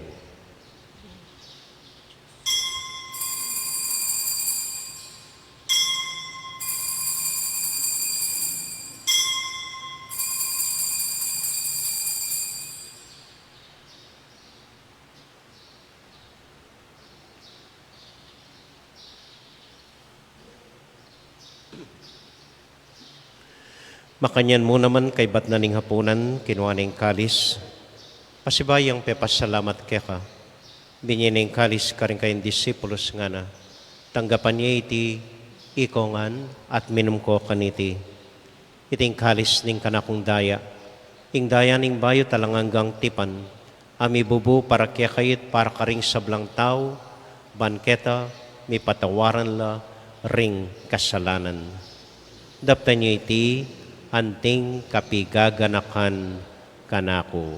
Makanyan mu naman kaybat na ning hapunan, kinua ne ing kalis, pasibayu yang pepasalamat keka, binye ne ing kalis karing kayang disipulus, ngana: Tanggapan ye iti, ikong ngan, at minum ko kaniti. Iti ing kalis ning kanakung daya, ing daya ning bayu at alang anggang tipan, a mibubu para kekayu at para karing sablang tau, ban keta mipatawaran la ring kasalanan. Daptan yu iti anting kapigaganakan kanaku.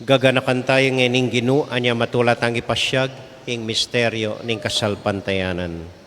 Gaganakan taya ngening Ginu, anya matula tang ipasiag ing misteryo ning kasalpantayanan.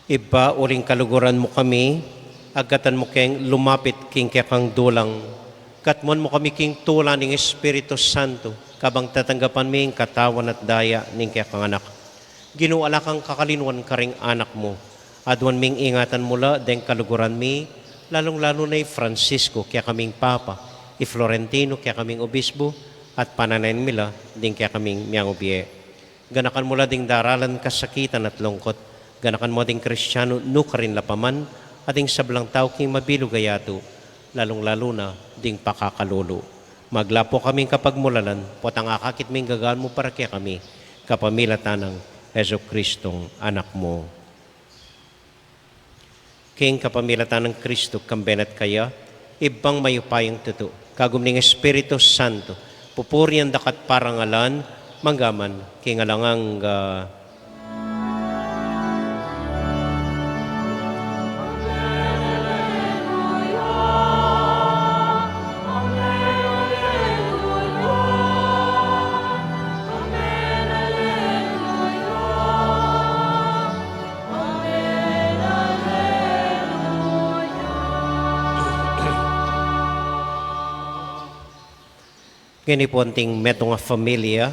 Ibpa, uling kaluguran mu kami, agkatan mu keng lumapit king kekang dulang, katmuan mu kami king tula ning Espiritu Santo, kabang tatanggapan mi ing katawan at daya ning kekang Anak. Ginu, ala kang kakalinuan karing anak mu. Aduan ming ingatan mu la deng kaluguran mi, lalung-lalu na i Francisco, kekaming Papa, i Florentino, kekaming Obispo, at pananayan mi la ding kekaming miangubie. Ganakan mu la ding daralan kasakitan at lungkut. Ganakan mu ding Kristiano nukarin la pa man, at ding sablang tau king mabilug a yatu, lalung-lalu na ding pakakalulu. Maglapu kaming kapagmulalan, potang akakit ming gagawan mu para kekami, kapamilatan nang Jesucristong Anak mu. King kapamilatan nang Kristo, kambe na at kaya, Ibpang mayupayang tutu, kagum ning Espiritu Santo, pupurian da ka at parangalan, mangga man king alang angga. Ngeni pu anting metung a familia,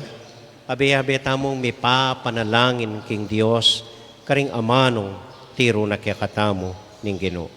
abe-abe tamung mipapanalangin king Dios, karing amanung tiru na kekatamu ning Ginu.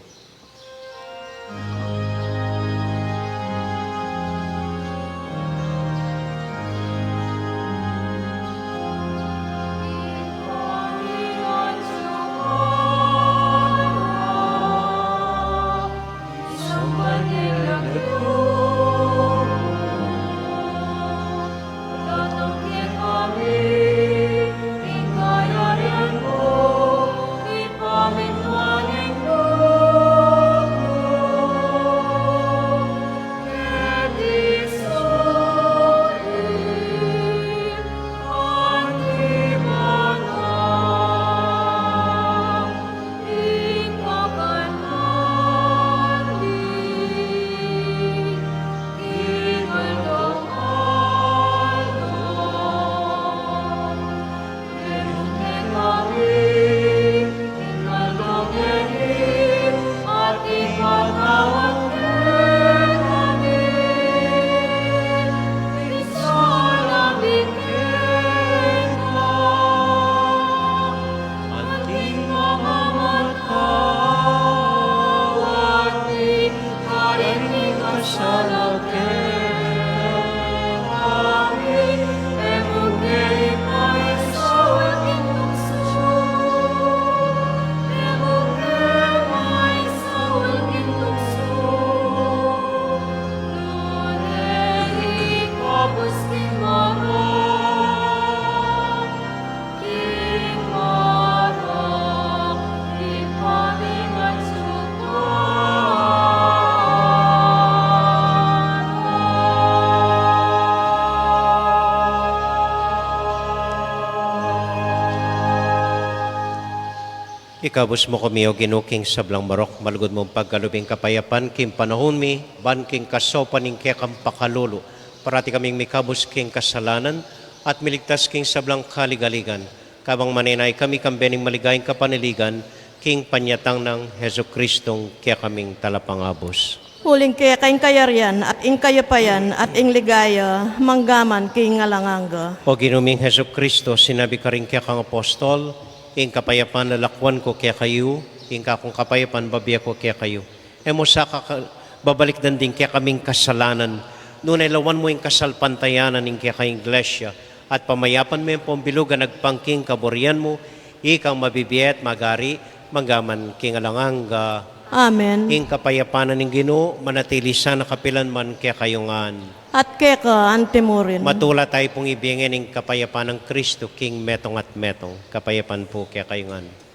Ikabus mu kami, O Ginu, king sablang marok, malugud mung pagkalub ing kapayapan king panaun mi, ban king kasaupan ning kekang pakalulu, parati kaming mikabus king kasalanan, at miligtas king sablang kaligaligan, kabang manenaya kami kambe ning maligayang kapanaligan, king panyatang nang Jesucristong kekaming Talapangabus. Uling keka ing kayarian, at ing kayapayan, at ing ligaya, manggaman king alang angga. O Ginu ming Jesucristo, sinabi karing kekang apostol, ing kapayapan lalakuan ku kekayu, ing kakung kapayapan bibie ku kekayu. E mu sa kaka-, babalikdan ding kekaming kasalanan, nune lawan mu ing kasalpantayanan ning kekang Iglesia, at pamayapan me ampong bilug a agpang king kaburian mu, ikang mabibie at magari, manggaman king alang angga. Amen. Ing kapayapan ning Ginu, manatili sana kapilan man kekayu ngan. At keka anti murin. Matula tayu pung ibie ngan ing kapayapan nang Kristo king metung at metung. Kapayapan pu kekayu ngan.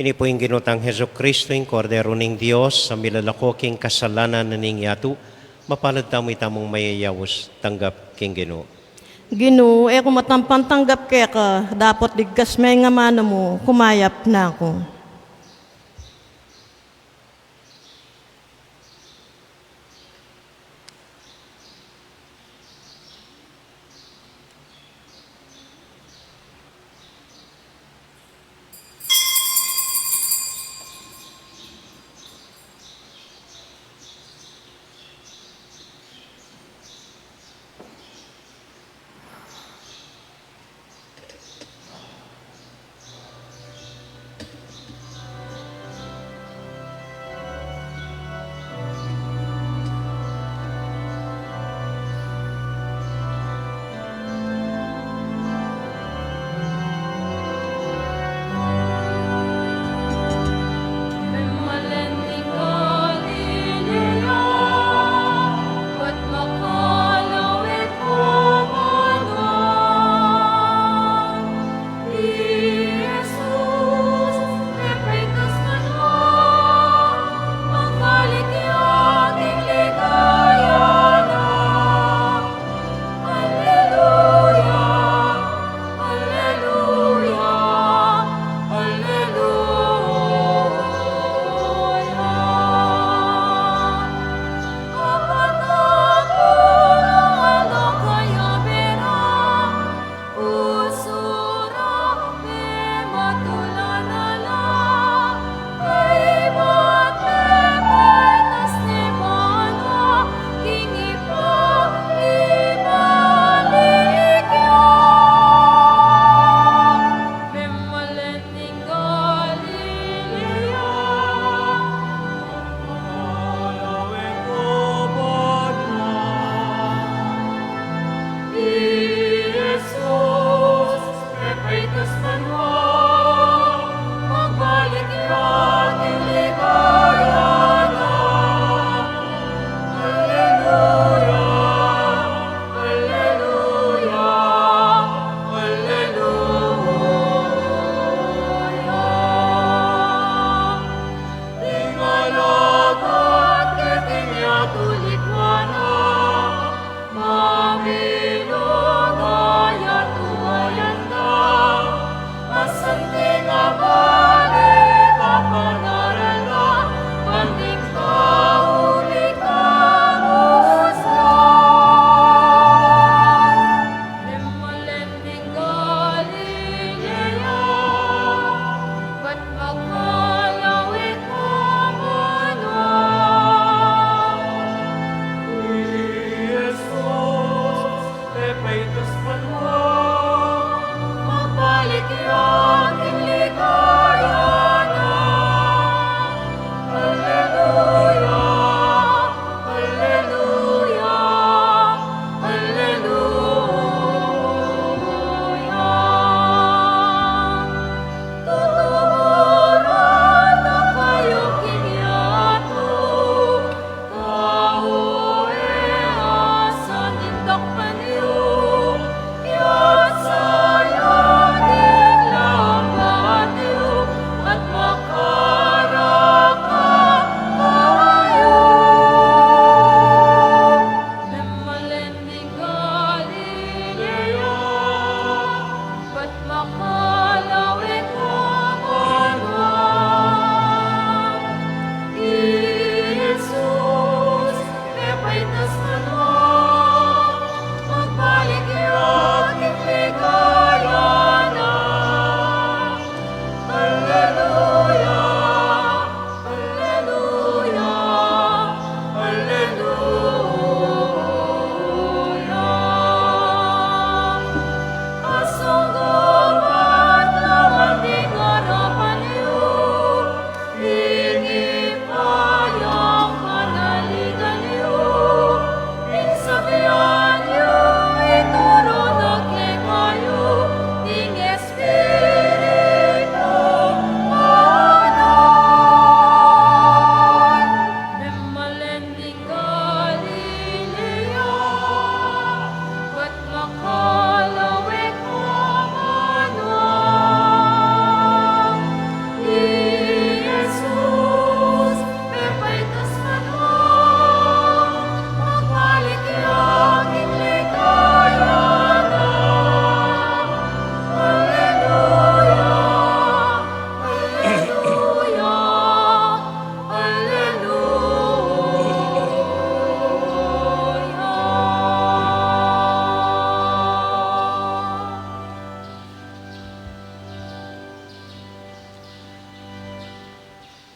Ini pu ing Ginu tang Jesucristo, ing Kordero ning Dios, a milalako king kasalanan ning yatu. Mapalad tamu itamung mayayaus tanggap king Ginu. Ginu, e ku matampan tanggap keka, dapot digkas me ing amanu mu, kumayap na ku.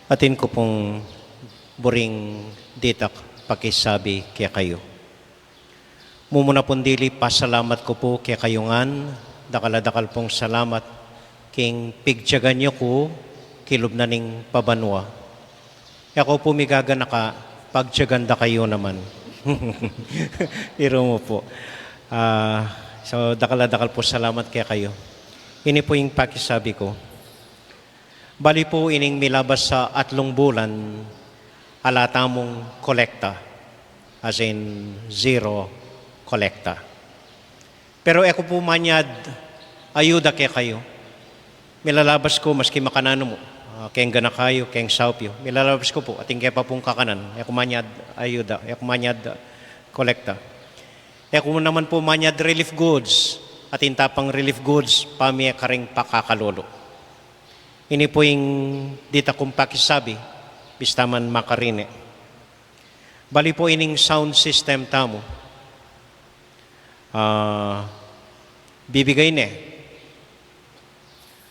Atin ku pung buring ditak pakisabi kekayu. Mumuna pung dili, pasalamat ku pu kekayu ngan, dakal a dakal pung salamat king pigtyagan yu ku kilub na ning pabanua. E ku pu migaganaka, pagtyagan da kayu naman. Iru mu pu. Ah, so, dakal a dakal pu salamat kekayu. Ini pu ing pakisabi ku. Bali pu ining milabas a atlung bulan, ala tamung kolekta, as in zero kolekta. Pero e ku pu manyad ayuda kekayu. Milalabas ku maski makananu mu, ah, keng ganaka yu, keng saup yu. Milalabas ku pu, atin ke pa pung kakanan. E ku manyad ayuda, e ku manyad kolekta. E ku naman pu manyad relief goods, atin ta pang relief goods, pamie karing pakakalulu. Ini pu ing ditak kung pakisabi, bista man makarine. Bali pu ining sound system tamu. Ah, bibigay ne.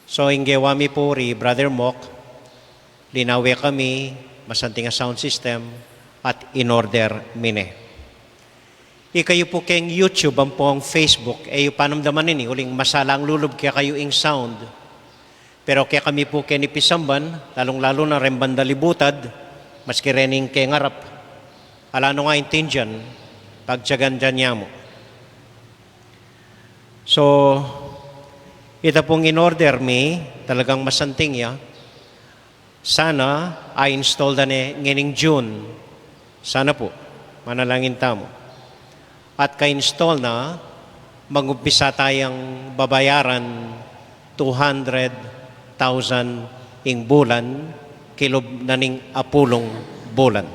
So, ing gewa mi pu ri Brother Mok, linawe kami, masanting a sound system, at in-order mi ne. Ikayu pu keng YouTube ampong Facebook, e yu panamdaman ini, uling masalang lulub kekayu ing sound. Pero kekami pu keni pisamban, lalung-lalu na reng banda libutad, maski rening keng arap, ala nung aintindian, pagtyagan da ya mu. So, ita pung in-order mi, talagang masanting ya. Sana, a-install da ne ngening June. Sana pu, manalangin tamu. At ka-install na, mag-umpisa tayang babayaran two hundred thousand ing bulan, kilub na ning apulung bulan.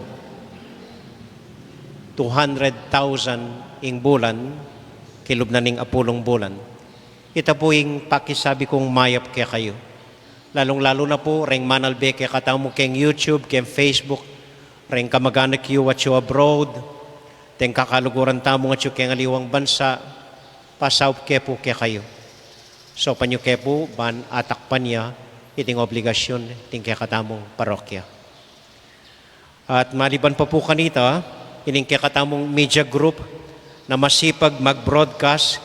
Two hundred thousand ing bulan, kilub na ning apulung bulan. Ita pu ing pakisabi kung mayap kekayu. Lalung-lalu na pu, reng manalbe kekatamu keng YouTube, keng Facebook, reng kamaganak yu atyu abroad, deng kakaluguran tamu atyu keng aliwang bansa, pasaup ke pu kekayu. Saupan yu ke pu, ban atakpan ya, iting obligasyun, iting kekatamung parokya. At maliban pa pu kanita, ining kekatamung media group na masipag mag-broadcast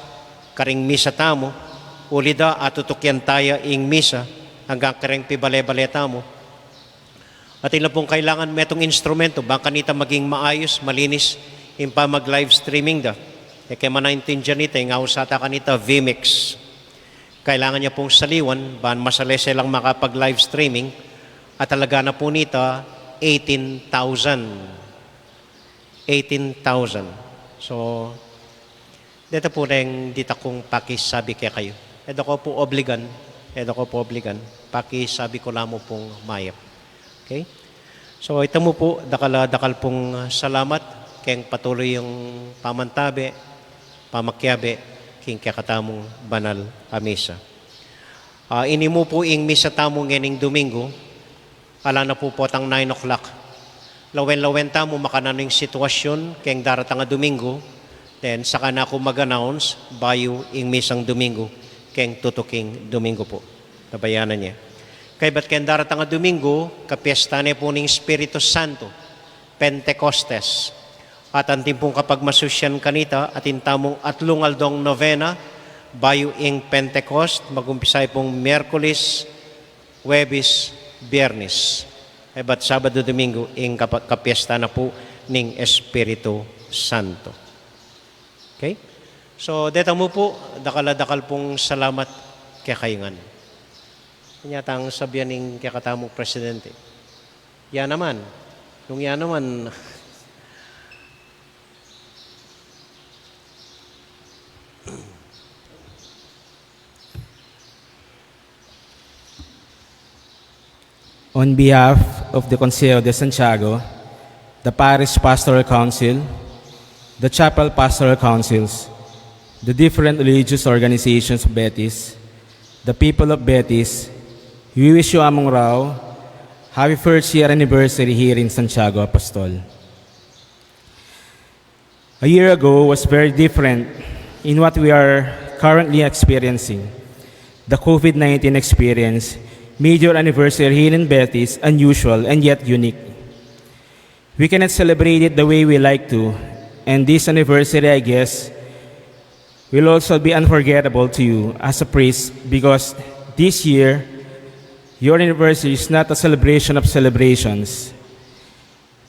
karing misa tamu, uli da atutukyan taya ing misa, anggang kareng pibale-bale tamu. At ila pung kailangan metung instrumento, bang kanita maging maayus, malinis, ing pamag-live streaming da. E ke man aintindian ita, ing ausa ta kanita, vMix. Kailangan ya pung saliwan, ban masalese lang makapag-live streaming, at talaga na pu nita, eighteen thousand. Eighteen thousand. So, deta pu reng ditak kung pakisabi kekayu. E da ku pu obligan, e da ku pu obligan, pakisabi ku la mu pung mayap. Okay? So, ita mu pu, dakal a dakal pung salamat, keng patuloy yung pamantabe, pamakiabe, king kekatamung banal a misa. Ah, ini mu pu ing misa tamu ngening Domingo, ala na pu potang nine o'clock. Lawen-lawen tamu makananu ing sitwasyun keng daratang a Domingo, then saka na ku mag-announce bayu ing misang Domingo keng tutuking Domingo pu. Tabayanan ye. Kaybat keng daratang a Domingo, kapiesta ne pu ning Espiritu Santo, Pentecostes. At anting pung kapagmasusyan kanita, atin tamung atlung aldong novena, bayu ing Pentecost, mag-umpisa pung Miyerkules, Huwebes, Biyernes. Kaybat Sabado, Domingo, ing kapa-, kapiesta na pu ning Espiritu Santo. Okay? So, deta mu pu, dakal a dakal pung salamat kekayu ngan. Kanya tang sabian ning kekatamung presidente. Ya naman. Nung ya naman. On behalf of the Consejo de Santiago, the Parish Pastoral Council, the Chapel Pastoral Councils, the different religious organizations of Betis, the people of Betis, we wish you, Among Rao, happy first year anniversary here in Santiago Apostol. A year ago was very different in what we are currently experiencing. The COVID nineteen experience made your anniversary here in Betis unusual and yet unique. We cannot celebrate it the way we like to, and this anniversary, I guess, will also be unforgettable to you as a priest, because this year, your anniversary is not a celebration of celebrations.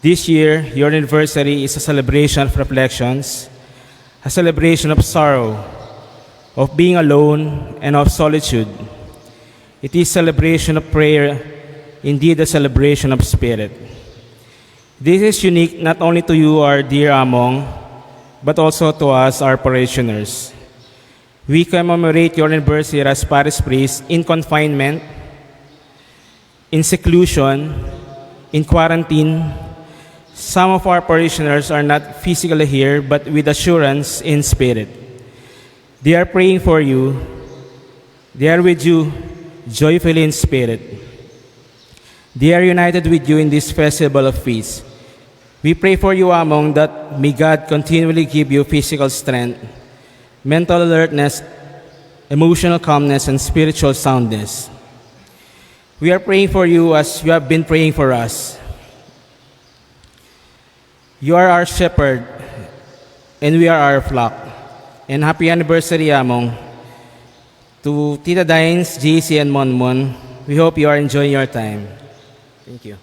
This year, your anniversary is a celebration of reflections, a celebration of sorrow, of being alone, and of solitude. It is celebration of prayer, indeed a celebration of spirit. This is unique not only to you, our dear Among, but also to us, our parishioners. We commemorate your anniversary as parish priest in confinement, in seclusion, in quarantine. Some of our parishioners are not physically here, but with assurance in spirit. They are praying for you. They are with you, joyfully in spirit. They are united with you in this festival of peace. We pray for you, Among, that may God continually give you physical strength, mental alertness, emotional calmness, and spiritual soundness. We are praying for you as you have been praying for us. You are our shepherd, and we are our flock. And happy anniversary, Among, to Tita Dines, J C, and Monmon. We hope you are enjoying your time. Thank you.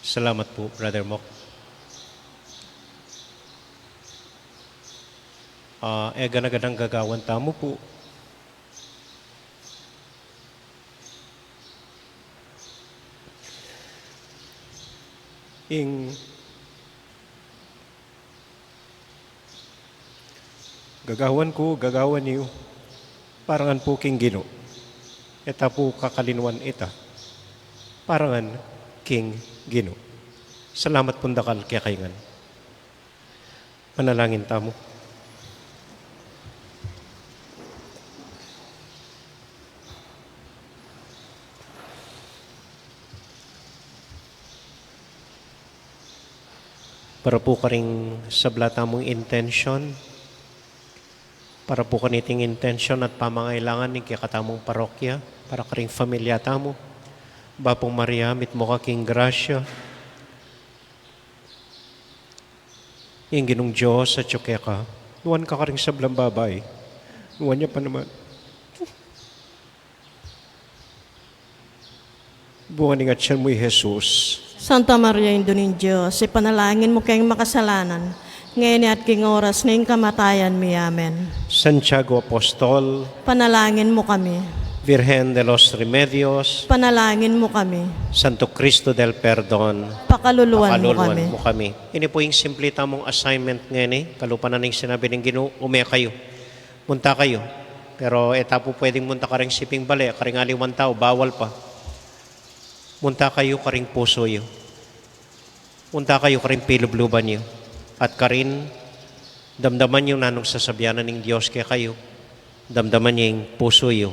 Salamat po, Brother Mok. Ah, e gana-ganang gagawan tamu po. Ing gagawan ku, gagawan yu, para ngan pu king Ginu. E ta pu kakalinuan ita, para ngan king Ginu. Salamat pung dakal kekayu ngan. Manalangin tamu. Para pu karing sabla tamung intensyon, para pu kaniting intensyon at pamangailangan ning kekatamung parokya, para karing familia tamu, Bapu Maria, mitmu ka king grasya, ing Ginung Dios atyu keka. Nuan ka karing sablang babai, nuan ya pa naman bunga ning atyan mu, i Jesus. Santa Maria, Indu ning Dios, ipanalangin mu keng makasalanan, ngeni at king oras ning kamatayan mi. Amen. Santiago Apostol, panalangin mu kami. Virgen de los Remedios, panalangin mu kami. Santo Cristo del Perdon, pakaluluan mu kami. Ini pu ing simple tamung assignment ngeni, kalupa na ning sinabi ning Ginu, ume kayu. Munta kayu. Pero e ta pu pwedeng munta karing siping bale, karing aliwang tau, bawal pa. Munta kayu karing pusu yu. Munta kayu karing pilubluban yu. At karin, damdaman yu nanung sasabian na ning Dios kekayu. Damdaman yu ing pusu yu,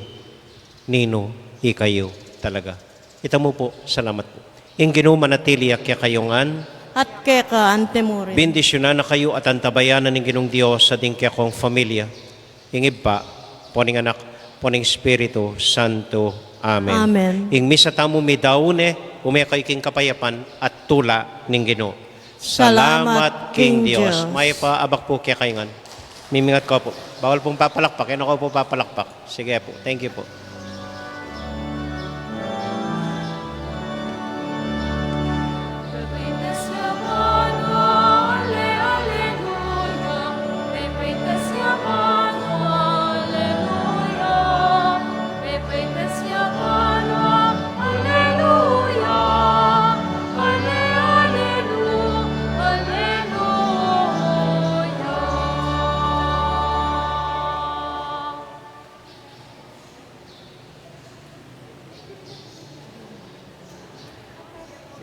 ninu ikayu talaga. Ita mu pu, salamat pu. Ing Ginu manatili ya kekayu ngan. At keka antimurin. Bendisyunan na kayu at antabayanan ning Ginung Dios at ing kekong familia. Ing Ibpa, ampo ning Anak, ampo ning Espiritu Santo. Amen. Amen. Ing misa tamu meyari ne, ume kayu king kapayapan at tula ning Ginu. Salamat king Dios. Mayap a abak pu kekayu ngan. Mimingat ko pu. Bawal pung papalakpak, e na ko pu papalakpak. Sige pu. Thank you pu.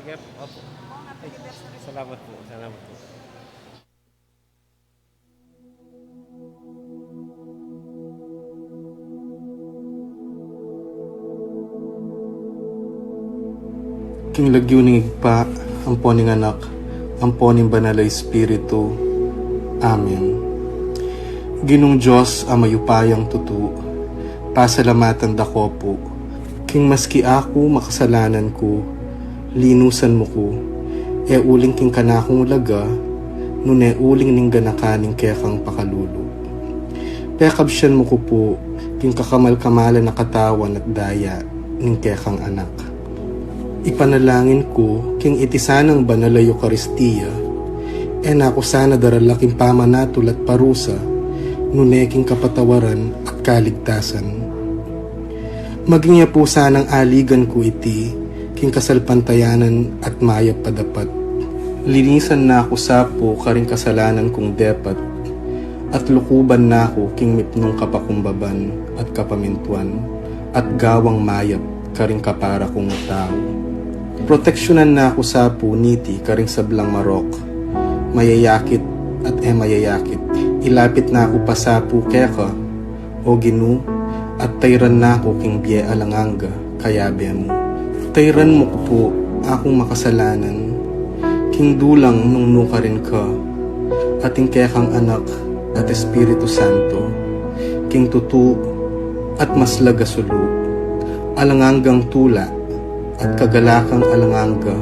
Sige po, opo. Ay, salamat po, salamat po. King lagyu ning Ibpa, ampo ning Anak, ampo ning Banal a Espiritu. Amen. Ginung Dios a mayupayang tutu, pasalamatan da ka pu, king maski aku makasalanan ku, linusan mu ku, e uling king kanakung laga, nune uling ning ganaka ning kekang pakalulu. Pekabsian mu ku pu, king kakamal-kamalan a katawan at daya ning kekang Anak. Ipanalangin ku, king iti sanang banal a Eukaristia, e na ku sana darala king pamanatul at parusa, nune king kapatawaran at kaligtasan. Maging ya pu sanang aligan ku iti, king kasalpantayanan at mayap a dapat. Linisan na ku sa pu karing kasalanan kung depat, at lukuban na ku king mipnung kapakumbaban at kapamintuan, at gawang mayap karing kapara kung tau. Proteksyunan na ku sa pu niti karing sablang marok, mayayakit at e mayayakit. Ilapit na ku pa sa pu keka, O Ginu, at tayran na ku king bie alang angga, kayabe mu. Tayran mu ku pu akung makasalanan, king dulang nung nukarin ka, at ing kekang Anak at Espiritu Santo, king tutu at maslag a sulu, alang anggang tula at kagalakan alang angga,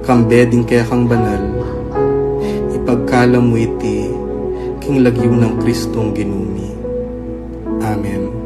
kambe ding kekang banal, ipagkalub mu iti, king lagyu nang Kristong Ginu mi. Amen.